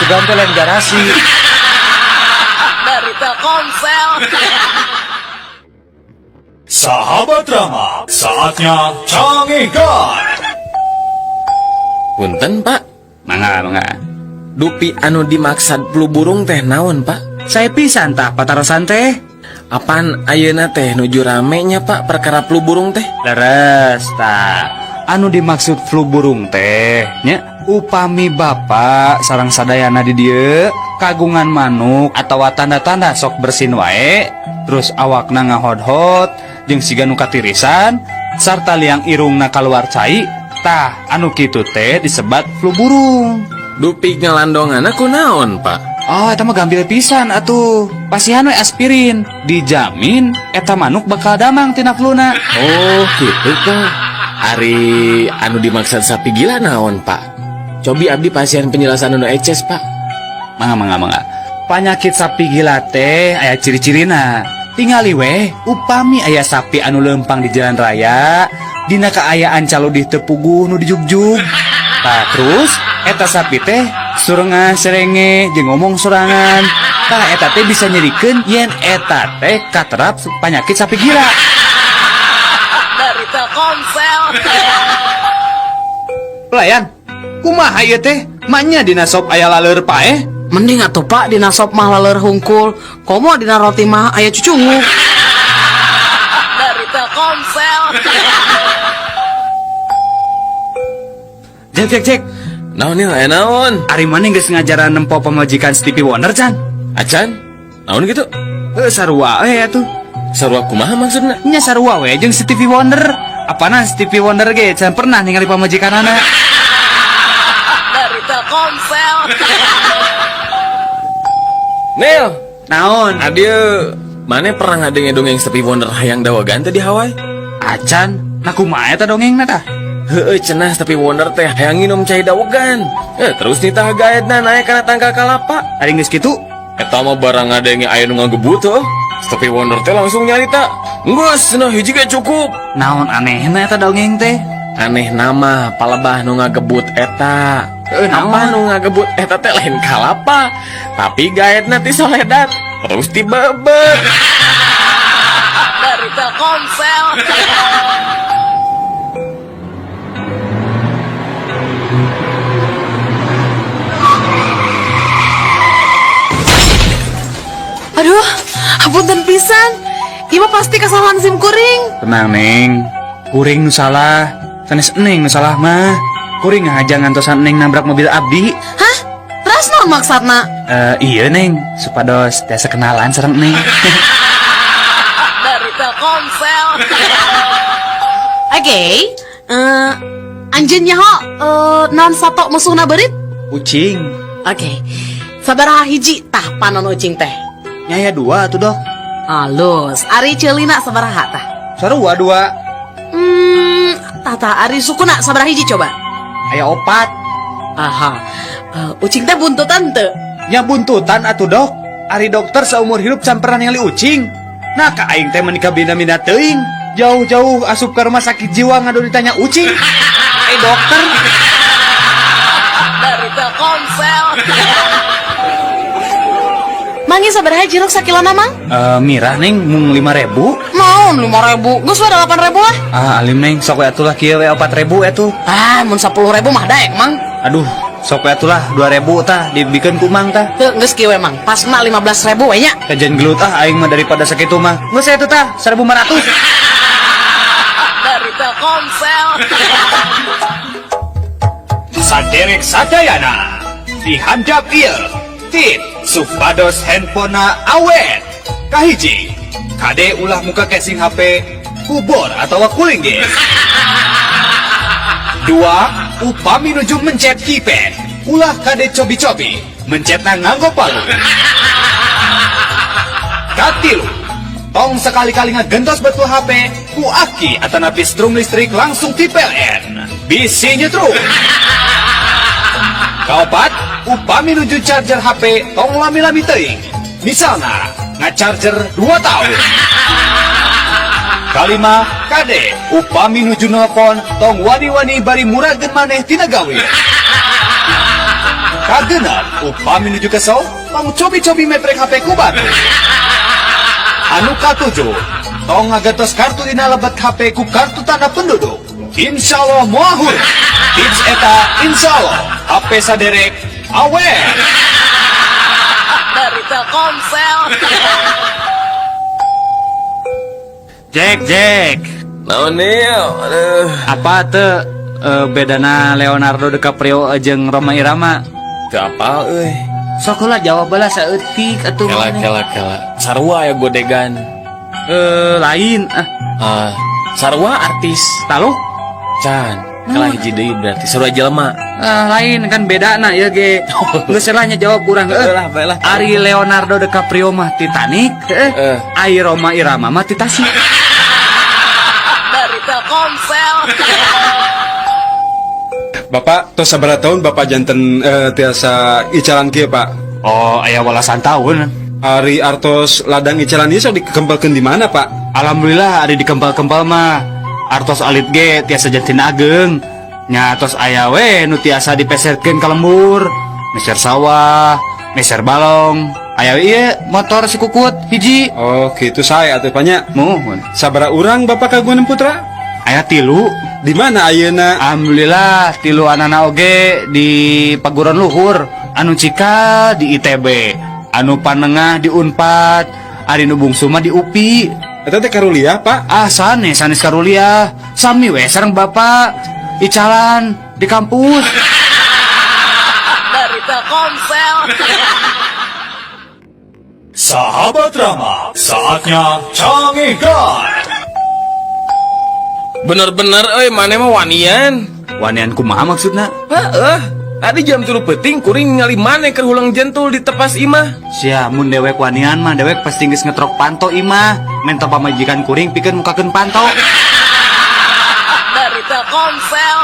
Sugan teh lain garasi. Dari Telkomsel. Sahabat Rama, saatnya Cangehgar. Punten, Pak. Mangga, mangga. Dupi anu dimaksad flu burung teh naon, Pak? Saya pisan tah patarosan teh. Apan ayeuna teh nuju rame nya, Pak, perkara flu burung teh? Leres tah. Anu dimaksud flu burung teh nya upami bapak sareng sadayana di dieu kagungan manuk atawa tanda-tanda sok bersin wae, terus awakna ngahodhot jeung siga nu katirisan sarta liang irungna kaluar cai, tah anu kitu teh disebat flu burung. Dupi ngalandonganna kunaon, Pak? Oh, eta mah gampil pisan atuh. Pasihan we aspirin, dijamin eta manuk bakal damang tina fluna. Oh, gitu Pak. Ari anu dimaksud sapi gila naon, Pak? Cobi abdi pasien penjelasan anu eces, Pak. Mangga, mangga, mangga. Panyakit sapi gila teh aya ciri-cirina. Tingali we, upami aya sapi anu lempang di jalan raya, dina kaayaan caludih teu puguh nu dijugjug. Tah terus eta sapi teh surengan serenge jeung ngomong sorangan. Tah eta teh bisa nyerikeun yen eta teh katerap panyakit sapi gila. Dari Telkomsel. Pelayan, kumaha ieu teh? Manya dina sop aya laleur paeh? Mending atuh Pak dina sop mah laleur hungkul, komo dina roti mah aya cucungu. Dari Telkomsel. Jek, jek, jek. Naon ieu, aya naon? Ari maneh geus ngajaran nempo pamajikan Stevie Wonder can? Acan? Naon kitu? Heuh, sarua we atuh. Sarua kumaha maksudna? Nya sarua we jeung Stevie Wonder. Apana Stevie Wonder ge can pernah ningali pamajikanana. Dari Telkomsel. Nil, naon? Adieu. Mane pernah ngadenge dongeng Stevie Wonder hayang dawagan teh di Hawaii? Acan, nah kumaha eta dongengna tah? Heueuh, cenah Stevie Wonder teh hayang nginum cai dawegan. Terus nitah gaetna naek kana tangkal kalapa. Ari geus kitu? Eta mah barang ngadenge aya nu ngagebut heuh. Stevie Wonder teh langsung nyarita. Geus cenah hiji ge cukup. Naon anehna eta dongeng teh? Aneh nama palebah nu ngagebut eta. Naon? Apa nu ngagebut eta teh lain kalapa, tapi gaetna ti soledat terus tibebet. Dari Telkomsel. Aduh, hapunten pisan. Ieu mah pasti kesalahan sim kuring. Tenang, Neng. Kuring nu salah, sanes Neng nu salah mah. Kuring ngahaja ngantosan Neng nabrak mobil abdi. Hah? Terus naon maksudna? Iya Neng, supados tiasa kenalan sareng Neng. Dari Telkomsel. Oke, anjeun nyaho naon sato musuhna beurit? Ucing. Oke. Sabaraha hiji tah panon ucing teh? Nya aya 2 atuh, Dok. Halus. Ari ceulina sabaraha tah? Sarua 2. Tah tah ari sukuna sabaraha hiji coba? Aya 4. Aha. Ucing teh buntutan teu? Nya buntutan atuh, Dok. Ari dokter saumur hidup can pernah ningali ucing. Nah ka aing teh menikah bina-bina teuing. Jauh-jauh asup ke rumah sakit jiwa ngadu ditanya ucing. Dokter. Dari Telkomsel. Mangi sabaraha jeruk sakilona, Mang? Mirah, Neng, mung 5.000. Naon 5.000? Geus we 8.000 lah. Ah, alim Neng, sok we atuh lah kieu we 4.000 atuh. Ah, mun 10.000 mah daek, Mang. Aduh, sok we atuh lah 2.000 tah dibikeun ku Mang tah. Teu geus kieu we, Mang. Pasna 15.000 we nya. Kajian gelut ah aing mah daripada sakitu mah. Geus atuh tah 1.500. Dari Telkomsel. Saderek sadayana dihandap ieu tit supados handphonena awet. Kahiji, kade ulah muka casing HP kubor atawa kuling ge. 2, upami nuju mencet keypad, ulah kade cobi-cobi, mencetna nganggo palu. Katilu, tong sekali-kali ngagentos betul HP ku aki atanapi strum listrik langsung ti PLN. Bisi nyetrum. Kaopat, upami nuju charger HP tong lami-lami teuing. Misalna ngacharger 2 tahun. Kalima, kade upami nuju nelpon tong wani-wani bari murageun maneh tina gawe. Kagenep, upami nuju kesel tong cobi-cobi meprek HP ku batur. Anu katujuh, tong ngagantos kartu dina lebet HP ku kartu tanda penduduk. Insya Allah moal hurung. Tips eta insya Allah HP saderek awet. Dari Telkomsel. Jack, Jack. Naon Nil? Aduh. Apa tuh bedana Leonardo DiCaprio jeung Rhoma Irama? Teu apal euy. Sok lah jawab lah saeutik atuh. Kela kela kela. Sarua ya godegan. Lain ah. Ah, sarua artis. Taluk? Can. Kalah hiji deui berarti sarua jelema. Ah, lain kan beda na ya ge. Geus lah nya jawab kurang heuh. Lah, bae lah. Ari Leonardo DiCaprio mah Titanic, heuh. Ari Rhoma Irama mah ti Tasik. Dari Telkomsel. Bapak tos sabaraha tahun Bapak janten tiasa icalan kieu, Pak? Oh, aya walasan tahun. Ari artos ladang icalan ieu sok dikempelkeun di mana, Pak? Alhamdulillah ari dikempel-kempel mah artos alit ge tiasa janten ageng. Nya tos aya we nu tiasa dipeserkeun ka lembur, meser sawah, meser balong. Aya we ieu motor si Kukut hiji. Oh, gitu saya atuh nya. Muhun. Sabaraha urang Bapak kagungan putra? Aya 3. Di mana ayeuna? Alhamdulillah 3 anana oge di paguron luhur, anu cikal di ITB, anu panengah di Unpad, ari nu bungsu mah di UPI. Eta teh karuliah, Pak? Ah, sanes, sanes karuliah. Sami we sareng Bapak icalan di kampus. Dari Telkomsel. Sahabat Rama, saatnya canggihkan. Bener-bener euy maneh mah wanian. Wanian kumaha maksudna? Heeh. Tadi jam 3 peuting kuring ningali maneh keur hulang jentul di tepas imah. Sia mun dewek wanian mah dewek pasti geus ngetrok panto imah. Menta pamajikan kuring pikeun mukakeun panto. Dari Telkomsel.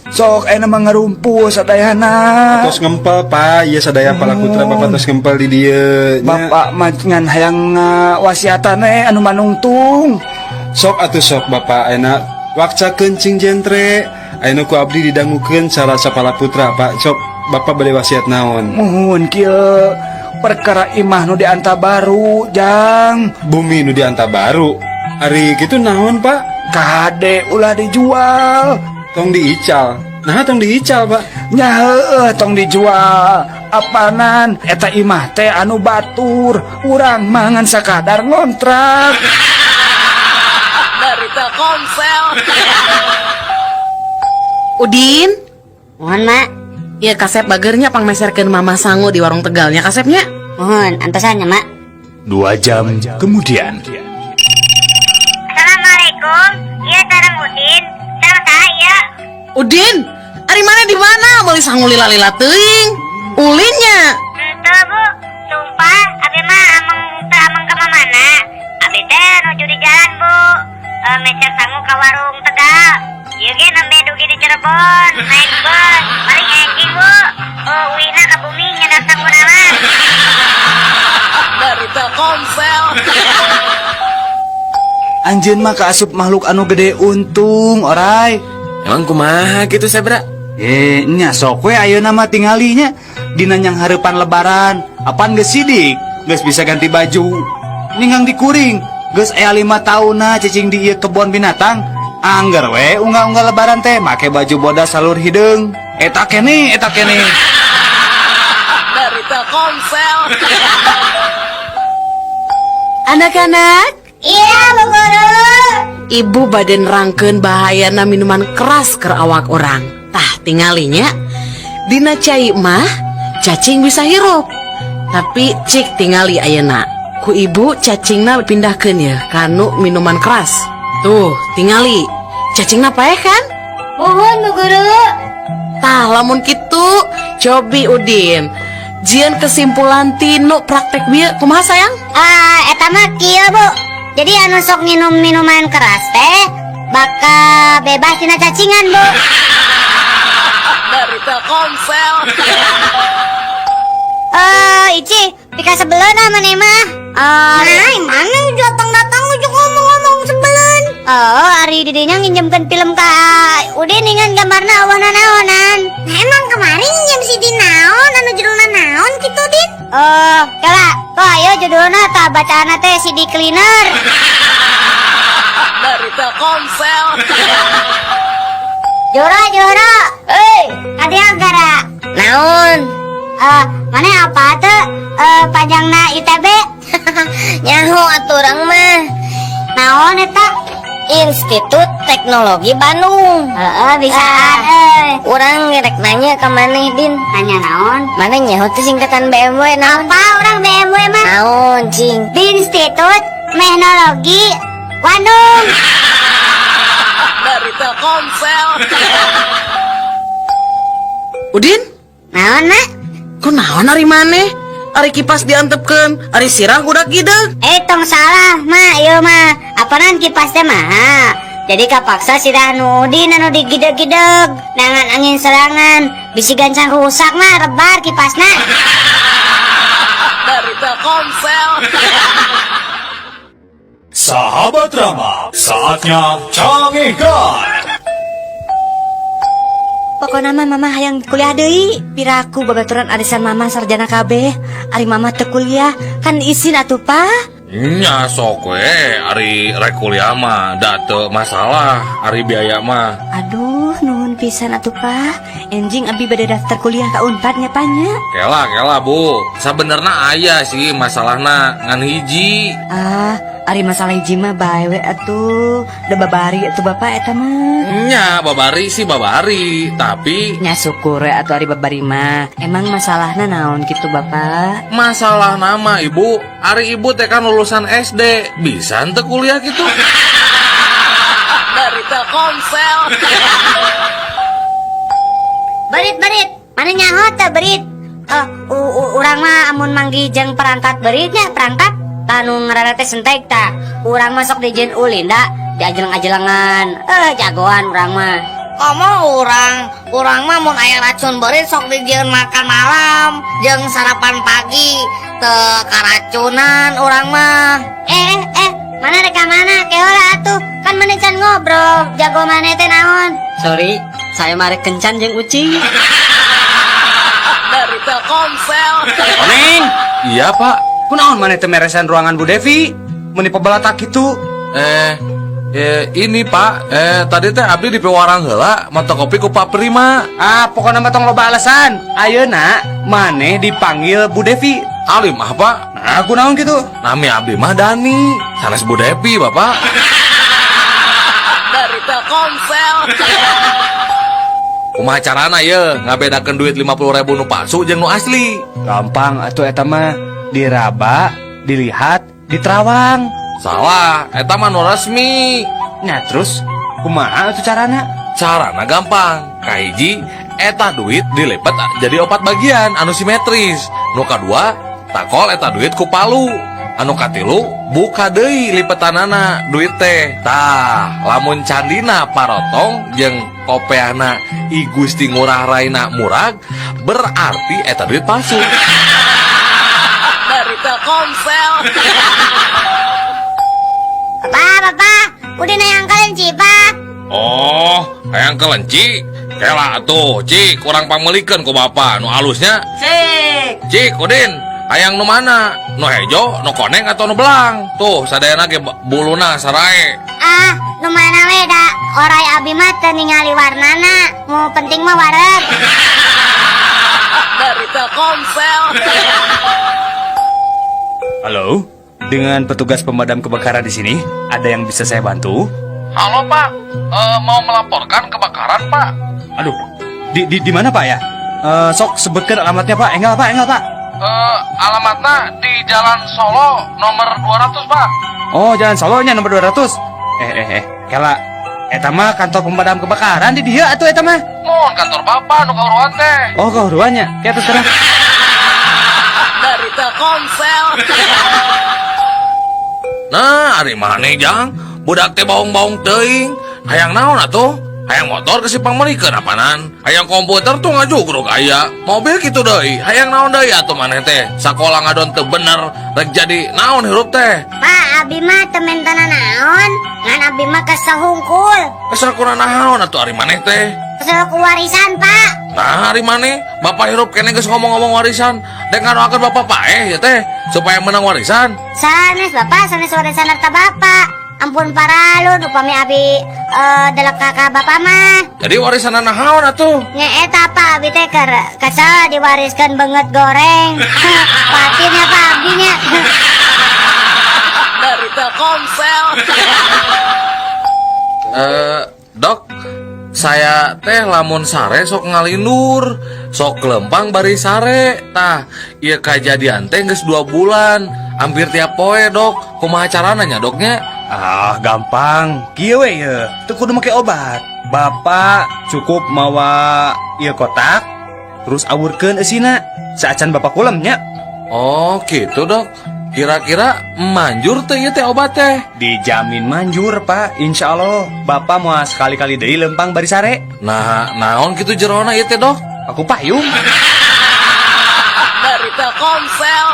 Sok ayeuna mah ngarumpul sadayana. Tos ngempel, Pak. Ieu sadaya palakutra Bapak tos ngempel di dieu. Nya. Bapak mah ngan hayang wasiatan anu manungtung. Sok atuh sok Bapak ayeuna wakcakeun cing jentre. Ayeuna ku abdi didangukeun cara sapala putra, Pak. Sok Bapak bade wasiat naon? Muhun kieu perkara imah nu dianta baru, Jang. Bumi nu dianta baru. Ari kitu naon, Pak? Kade ulah dijual. Tong diical. Nah, tong diical, Pak. Nya heueuh tong dijual. Apanan eta imah teh anu batur, urang mah ngan sakadar ngontrak. Dari Telkomsel. Udin, Mohon, Mak. Iya kasep bagernya pangmeserkeun mama sangu di warung Tegalnya kasepnya. Mohon, antosan nya, Mak. 2 jam kemudian. Assalamualaikum. Iya sareng Udin. Sareng saha ieu? Udin, ari mana di mana? Meuli sangu lila-lila teuing. Ulinnya. Henteu, Bu. Sumpah, abi mah ameng teu ameng ka mana. Abi teh nuju di jalan, Bu. Meser sangu ka warung Tegal. Ieu ge nembe dugi di Cirebon, naik bus, paling enjing, Bu. Oh, uihna ka bumi nyedak sanguna mah. Dari Telkomsel. Anjeun mah kaasup makhluk anu gede untung, orai. Emang kumaha kitu Sebra? Nya sok we ayeuna mah tinggalinya dina nyang hareupan lebaran. Apan geus sidik, geus bisa ganti baju. Ninggang dikuring, geus aya 5 taunna cicing di ieu kebon binatang. Angger we unggal-unggal lebaran teh make baju bodas salur hideung. Eta keneh, eta keneh. Dari Telkomsel. Anak-anak. Iya, Bu Guru. Ibu baden rangkeun bahayana minuman keras keur awak orang. Tah tingalinya dina cai mah cacing bisa hirup. Tapi cik tingali ayeuna. Ku ibu cacingna pindahkeun ya kanu minuman keras. Tuh, tingali. Cacingna paeh kan? Muhun, Bu Guru. Tah, lamun kitu cobi Udin. Jieun kesimpulan tinu praktek bieu kumaha sayang? Ah, eta mah kieu, Bu. Jadi anu sok minum minuman keras teh bakal bebas tina cacingan, Bu. Dari Telkomsel. Ici, pika sebeleun ah maneh mah. Nah, mana datang-datang ujuk ngomong-ngomong sebeleun. Oh, ari didinya nginjemkeun film ka Udin ingan gambarna awana naonan. Nah, emang kemarin nginjem CD naon anu judulna naon kitu, Din? Oh, kala, kok ayo judulna tah bacaanna teh CD cleaner. Dari Telkomsel. Joro, Joro. Hei, kadieu gara. Naon? Mana apa tuh? Panjangna ITB? Nyaho atuh urang mah. Naon eta? Institut Teknologi Bandung. Heeh, bisaan euy. Urang rek nanya ka maneh, Din. Nanya naon? Maneh nyaho teh singkatan BMW naon? Apa urang BMW mah? Naon, cing? Institut Teknologi Bandung. Dari Telkomsel. Udin? Naon, Mak? Kunaon ari maneh? Ari kipas diantepkeun, ari sirah gudak gideg. Tong salah, Mak, ieu mah. Apanan kipas teh mah? Jadi kapaksa sirah nu Udin anu digideg-gideg. Nangan angin serangan, bisi gancang rusak mah rebar kipasna. Dari Telkomsel. Sahabat Rama, saatnya canggihkan. Pokokna mah mama hayang kuliah deui. Piraku babaturan arisan mama sarjana kabeh. Ari mama teu kuliah, kan isin atuh, Pa. Nya sok we, ari rek kuliah mah da teu masalah, ari biaya mah. Aduh, nuhun pisan atuh, Pa. Enjing abi bade daftar kuliah ka Unpad nya, Pa nya. Kela, kela, Bu. Sabenerna aya sih masalahna ngan hiji. Ah, ari masalah hiji mah bae we atuh. Da babari atuh Bapak eta mah. Nya, babari sih babari, tapi nya syukur we atuh ari babari mah. Emang masalahna naon kitu Bapak? Masalah nama Ibu, ari Ibu teh kan lulusan SD, bisa henteu kuliah gitu. Dari Telkomsel. Berit, berit. Mana nyaho teh berit? Urang mah amun manggih jeung perangkat beritnya, perangkat tanu ngaranna teh sentek ta. Urang mah sok dijieun ulin da, diajeleng-ajelengan. Jagoan urang mah. Komo urang mah mun aya racun beurit sok dijieun makan malam jeung sarapan pagi, teu karacunan urang mah. Mana rek ka mana? Kehola atuh. Kan maneh can ngobrol, jago maneh teh naon? Sorry, saya mah rek kencan jeung ucing. Dari Telkomsel. Oneng. Iya, Pak. Kunaon maneh teu meresan ruangan Bu Devi? Meuni pabalatak kitu. Ini Pak, tadi teh abdi di pewarang heula motokopi ku Pak Prima. Ah, pokokna mah tong loba alasan. Ayeuna maneh dipanggil Bu Devi. Alim ah, Pak. Nah, kunaon kitu? Nami abdi mah Dani, sanes Bu Devi, Bapak. Dari Telkomsel. Kumaha carana ye ngabedakeun duit 50.000 nu palsu jeung nu asli? Gampang atuh eta mah, diraba, dilihat, diterawang. Salah, eta mah nu resmi. Nya terus kumaha atuh carana? Carana gampang. Kahiji, eta duit dilipet jadi 4 bagian anu simetris. Nu kadua, takol eta duit ku palu. Anu katilu, buka deui lipetanana duit teh. Tah, lamun candina parotong jeung kopeana I Gusti Ngurah Raina murag, berarti eta duit palsu. Dari Telkomsel. Bapak, bapak, udah hayang kelenci, Pak. Oh, hayang kelenci? Kela atuh, Cik, kurang pangmeulikeun ku bapak nu alusnya. Cik. Cik, Udin, hayang nu mana? Nu hejo, nu koneng atau nu belang? Tuh, sadayana ge buluna sarae. Ah, nu mana we da orai abi mah teu ningali warnana. Nu penting mah wareg. Dari Telkomsel. Halo, dengan petugas pemadam kebakaran di sini, ada yang bisa saya bantu? Halo Pak, mau melaporkan kebakaran Pak. Aduh, di mana Pak ya? Sok sebutkan alamatnya Pak. Enggal Pak, enggal Pak. Alamatnya di Jalan Solo nomor 200 Pak. Oh, Jalan Solonya nomor 200. Kela, eta mah kantor pemadam kebakaran di dia atuh eta mah. Mun kantor Bapak nu kahuruan teh. Oh, kahuruannya. Kayak terus sekarang. Dari Telkomsel. Nah, ari maneh jang, budak teh baung-baung teuing. Hayang naon atuh? Hayang motor geus dipangmeulikeun apanan. Hayang komputer tuh ngajugrug aya. Mobil kitu deui. Hayang naon deui atuh maneh teh? Sakola ngadon teu bener, rek jadi naon hirup teh? Pak, abi mah teu mentana naon, ngan abi mah kesel hungkul. Kesel kuna naon atuh ari maneh teh? Kesel ku warisan, Pak. Nah, ari maneh, bapak hirup keneh geus ngomong-ngomong warisan. Dek ngadoakeun bapak paeh ya teh supaya menang warisan. Sanes bapak, sanes warisan harta bapak. Ampun paralun upami abi delek ka bapak mah. Jadi warisan naon atuh? Nya eta Pak, abi teh keur kesel diwariskeun beungeut goreng. Patinnya Pak abi nya. Dari Telkomsel. Dok, saya teh lamun sare sok ngalindur, sok lempang bari sare. Tah, ieu kajadian teh geus 2 bulan, hampir tiap poe, Dok. Kumaha carana nya, Doknya? Ah, gampang. Kieu we ye, teu kudu make obat. Bapak cukup mawa ieu kotak, terus awurkeun eusina. Saacan bapak kulem nya. Oh, gitu, Dok. Kira-kira manjur teh ieu teh obat teh? Dijamin manjur, Pak. Insya Allah bapak mau sekali-kali deui lempang bari sare. Nah, naon kitu jerona ieu teh, Dok? Aku payung. Dari Telkomsel.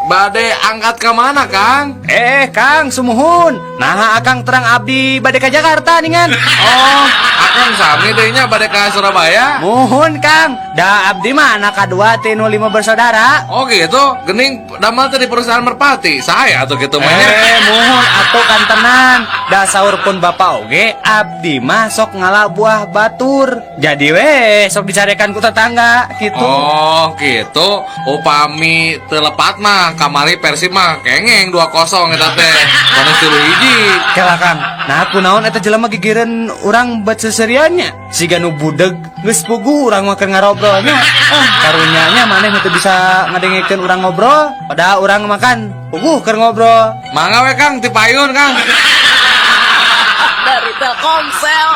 Bade angkat ke mana, Kang? Kang, sumuhun. Nah, akang terang abdi bade ke Jakarta ningan. Oh, akang sami deui nya bade ka Surabaya. Muhun, Kang. Da abdi mah anak kadua ti nu 5 bersaudara. Oh gitu, gening damel teh di perusahaan Merpati. Saya atuh kitu mah nya. Muhun atuh kantenan. Da saur pun bapak oge abdi mah sok ngala buah batur. Jadi we sok dicarekan ku tetangga gitu. Oh, gitu. Upami teu lepat mah kamari Persib mah kengeng 2-0 eta teh. Maneh 3-1. Kela Kang. Nah, kunaon eta jelema gigireun urang bet seseriannya. Siga nu budeg geus puguh urang mah keur ngarobrolnya. Ah, karunyanya maneh teu bisa ngadengekeun urang ngobrol, padahal urang makan puguh keur ngobrol. Mangga we Kang, ti payun Kang. Dari Telkomsel.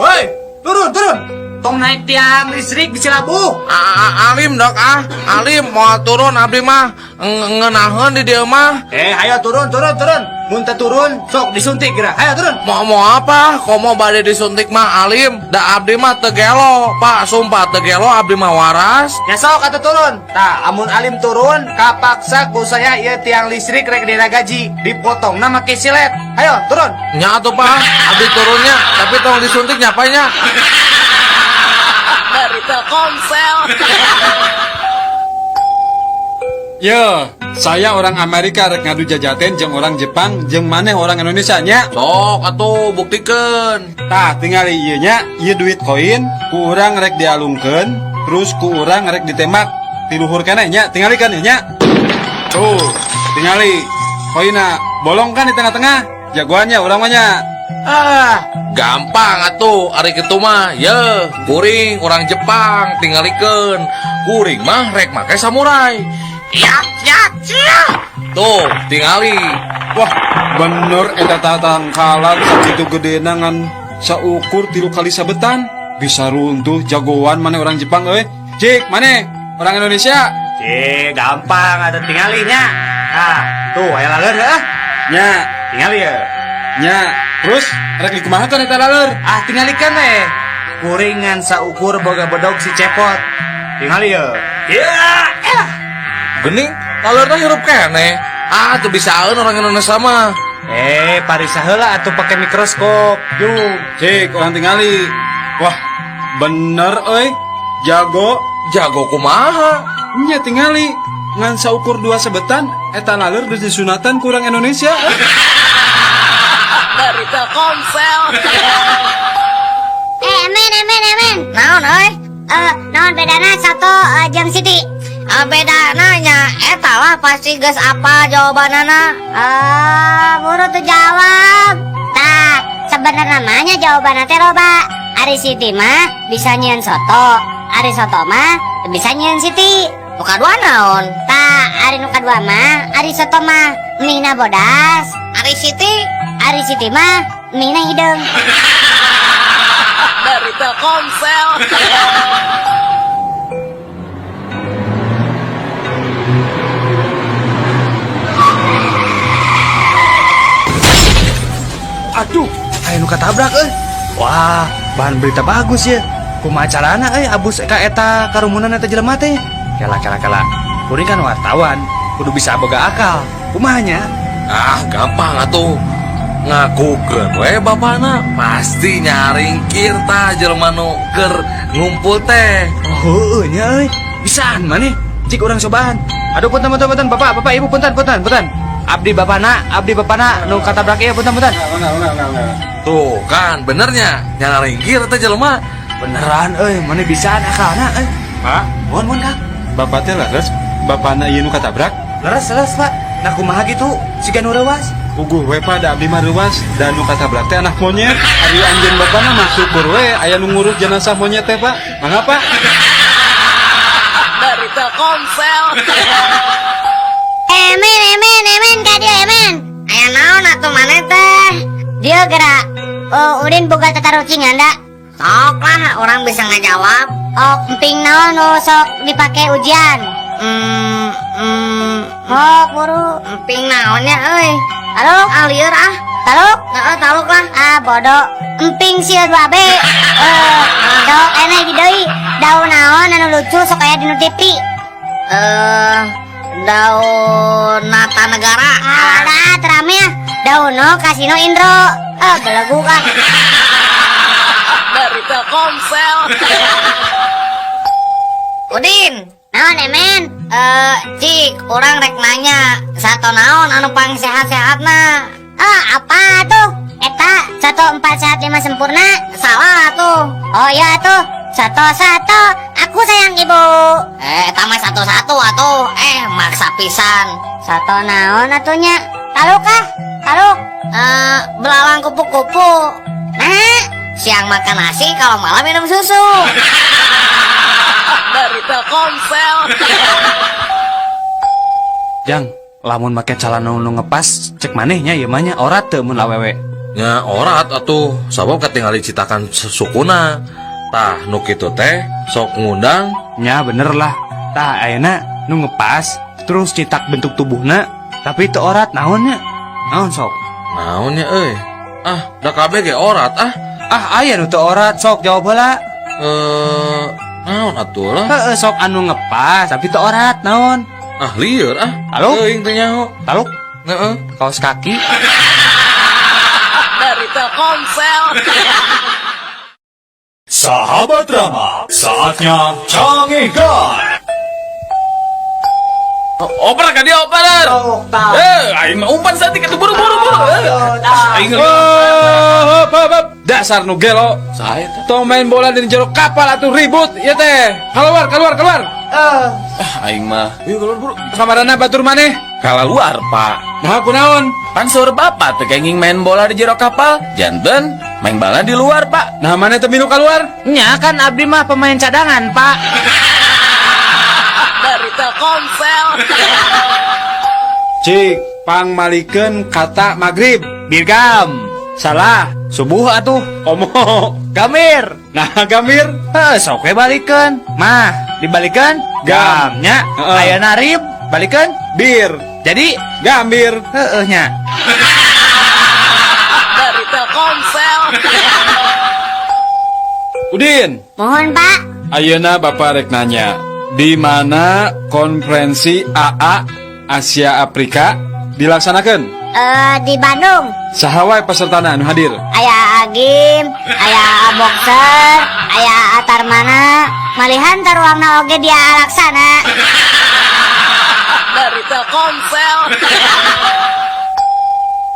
Woi, turun, turun. Tong naik tiang listrik bisa labuh. Alim Dok, ah. Alim mau turun abdi mah ngeunaheun di dieu mah. Ayo turun, turun, turun. Mun teu turun sok disuntik geura. Ayo turun. Mau apa? Komo bade disuntik mah alim. Da abdi mah teu gelo, Pak, sumpah teu gelo abdi mah waras. Ya sok atuh turun. Tah, amun alim turun kapaksa ku saya ieu tiang listrik rek diragaji, dipotongna make silet. Ayo turun. Nya atuh Pak, abdi turunnya, tapi tong disuntik nya Pak nya. Dari Telkomsel. Yo, saya orang Amerika rek ngadu jajaten jeung orang Jepang jeung maneh orang Indonesia nya. Sok atuh buktikeun. Tah, tingali ieu nya, ieu duit koin ku urang rek dialungkeun, terus ku urang rek ditembak ti luhur keneh nya, tingali kan ieu nya. Tuh, tingali koinna bolong kan di tengah-tengah. Jagoannya urang mah nya. Ah, gampang atuh ari kitu mah. Ye, kuring orang Jepang tingalikeun. Kuring mah rek make samurai. Ya, ya, ya. Tuh, tingali. Wah, bener eta tatangkalan sakitu gedena ngan saukur 3 kali sabetan. Bisa runtuh jagoan maneh orang Jepang euy. Cik, maneh orang Indonesia. Cik, gampang atuh tingalinya. Ah, tuh aya laleur heuh. Nya, tingali ye. Nya, terus rek dikumaha kan eta laleur? Ah, tingalikeun we. Kuringan saukur boga bedog si cepot. Tingali ye. Ya, elah. Gening, laleur hirup keneh. Ah, teu bisaeun orang Indonesia mah. Parisa heula atuh pake mikroskop. Yuh, cik, orang tingali. Wah, bener euy. Jago. Jago kumaha? Nya tingali. Ngan saukur 2 sebetan eta laleur geus disunatan ku urang Indonesia. Dari Telkomsel. Emen. Naon euy? Naon bedana soto jeung Siti? Bedana nya eta lah pasti geus apa jawabanana. Buru tuh jawab. Tah, sebenarnya namanya jawabanna teh loba. Ari Siti mah bisa nyieun soto, ari soto mah bisa nyieun Siti. Nu kadua naon? Tah, ari nu kadua mah ari soto mah mie-na bodas. Ari Siti? Ari Siti mah mie-na hideung. Dari Telkomsel. Aduh, aya nu katabrak euy. Wah, bahan berita bagus ya. Kumaha carana euy abus ka eta karumunan eta jelema teh? Kela kela kela. Kuring kan wartawan, kudu bisa boga akal. Kumaha nya? Ah, gampang atuh. Ngakukeun we bapana pasti nyaringkir tah jelema nu keur ngumpul teh. Oh, heueuh nya euy. Bisaan maneh? Cik urang cobaan. Aduh, punten punten punten, Bapak, Bapak, Ibu, punten punten punten. Abdi bapana nu katabrak ieu, punten punten. Tuh kan benernya nyaringkir teh jelema. Beneran euy, maneh bisaan akalna euy. Pak, Mohon mohon Kang. Bapak teh leres, bapana ieu nu katabrak. Leres leres, Pak. Nah, kumaha gitu? Siga nu reuas. Puguh we Pak, da abdi mah reuas, da nu katabrak teh anak monyet. Ari anjeun bapana mah syukur we aya nu ngurus jenazah monyet teh, Pak. Mangga, Pak. Dari Telkomsel. Emen, emen, emen, ka dieu emen. Aya naon atuh maneh teh? Dia gerak. Oh, Udin boga tatarucingan da. Sok lah orang bisa ngajawab. Oh, emping naon nu sok dipake ujian? Oh, buru. Emping naonnya euy? Taluk? Ah, lieur ah. Taluk? Heeh, taluk lah. Ah, bodoh. Emping sieun 2B. Eh, sok ene di deui. Daun naon anu lucu sok aya dinu TV? Daun nata negara. Ah, terame ah. Daun no kasino Indro. Ah, belegu ah. Dari Telkomsel. Udin, Naon emen? Cik, orang rek nanya, sato naon anu pang sehat-sehatna? Ah, apa tuh? Eta 1 4 sehat 5 sempurna. Salah tuh. Oh iya tuh. 1 1 aku sayang ibu. Eta mah 1 1 atuh. Maksa pisan. Sato naon atunya? Taluk ah? Taluk. Belalang kupu-kupu. Nah, siang makan nasi, kalau malam minum susu. Dari Telkomsel. Jang, lamun make calana nu ngepas, cek manehnya ieu mah nya orat teu mun awewe. Nya orat atuh, sabab katingali citakan sukuna. Tah nu kitu teh sok ngundang. Nya bener lah. Tah ayeuna nu ngepas terus citak bentuk tubuhna tapi teu orat naonnya? Naon sok? Naonnya euy? Ah, da kabeh ge orat ah. Ah, aya nu teu orat sok jawab heula. Naon atuh lah? Heeh, sok anu ngepas tapi teu orat naon? Ah, lieur ah. Taluk? Teuing teh nyaho. Taluk? Heeh. Kaos kaki. Dari Telkomsel. Sahabat Rama, saatnya canggihkan. Oper ka dia oper. Aing mah umpan saeutik atuh buru buru buru. Aing Oh, hop, hop, hop. Dasar nu gelo. Saha eta? Tong main bola di jero kapal atuh ribut ieu teh. Keluar, keluar, keluar. Ah, aing mah. Yuk keluar buru. Kamarana batur maneh? Kalaluar, Pak. Nah, kunaon? Pan saur bapak teh kenging main bola di jero kapal, janten main bola di luar, Pak. Nah, maneh teu milu keluar? Nya kan abdi mah pemain cadangan, Pak. Dari Telkomsel. Cik, pangmalikeun kata magrib. Birgam. Salah. Subuh atuh. Komo. Gamir. Nah, gamir. Heuh, sok we balikeun. Mah, dibalikeun Gam. Gamnya. Heeh. Aya rib, balikeun Bir. Jadi gambir. Heeh nya. Dari Telkomsel. Udin. Mohon, Pak. Ayeuna Bapak rek nanya, di mana konferensi AA Asia Afrika dilaksanakan? Di Bandung. Saha wae pesertana anu hadir? Aya Agim, aya Boxer, aya Atarmana, malihan taruangna oge dia laksana. Dari Telkomsel.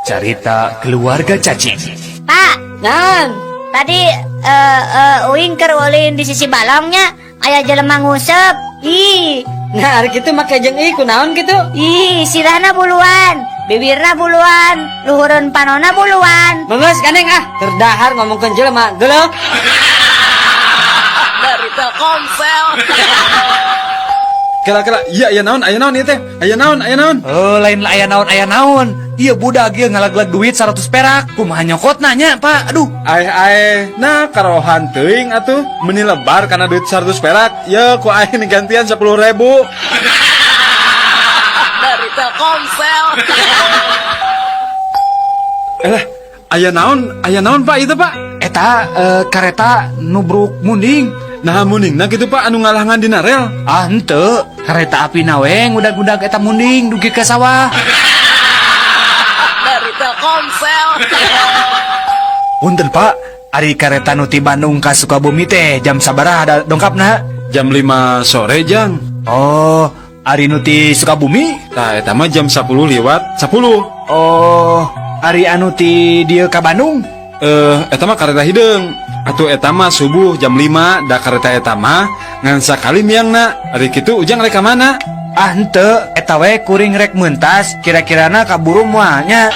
Cerita keluarga cacing. Pak, Nan. Tadi uing keur ulin di sisi balongnya, aya jelema nguseup. Ih. Nah, ari kitu make jeung ih kunaon kitu? Ih, sirahna buluan, bibirna buluan, luhureun panona buluan. Beungeus kaneng ah, terdahar ngomongkeun jelema, geuleuh. Dari Telkomsel. Kela kela, iya aya naon, aya naon ieu teh? Aya naon, aya naon? Oh, lain aya naon, aya naon. Ieu budak ieu ngalaglag duit 100 perak. Kumaha nyokotna nya, Pak? Aduh. Aeh aeh, nah karohan teuing atuh. Meni lebar kana duit 100 perak. Ye ku aing digantian 10.000. Dari Telkomsel. Elah, Aya naon? Aya naon, Pak, itu, Pak? Eta kareta nubruk munding. Nah, mundingna gitu, Pak, anu ngalangan dina rel? Ah, henteu, kareta api na we ngudag-ngudag eta munding dugi ka sawah. Dari Telkomsel. Punten, Pak, ari kareta nu ti Bandung ka Sukabumi teh jam sabaraha ada dongkapna? Jam 5 sore, Jang. Oh, ari nu ti Sukabumi? Tah, eta mah jam 10 lewat 10. Oh, ari anu ti dieu ka Bandung? Eh, eta mah kareta hideung. Atuh eta mah subuh jam 5, da kareta eta mah ngan sakali miangna. Ari kitu Ujang rek ka mana? Ah, henteu, eta we kuring rek mentas, kira-kirana kaburu moal nya.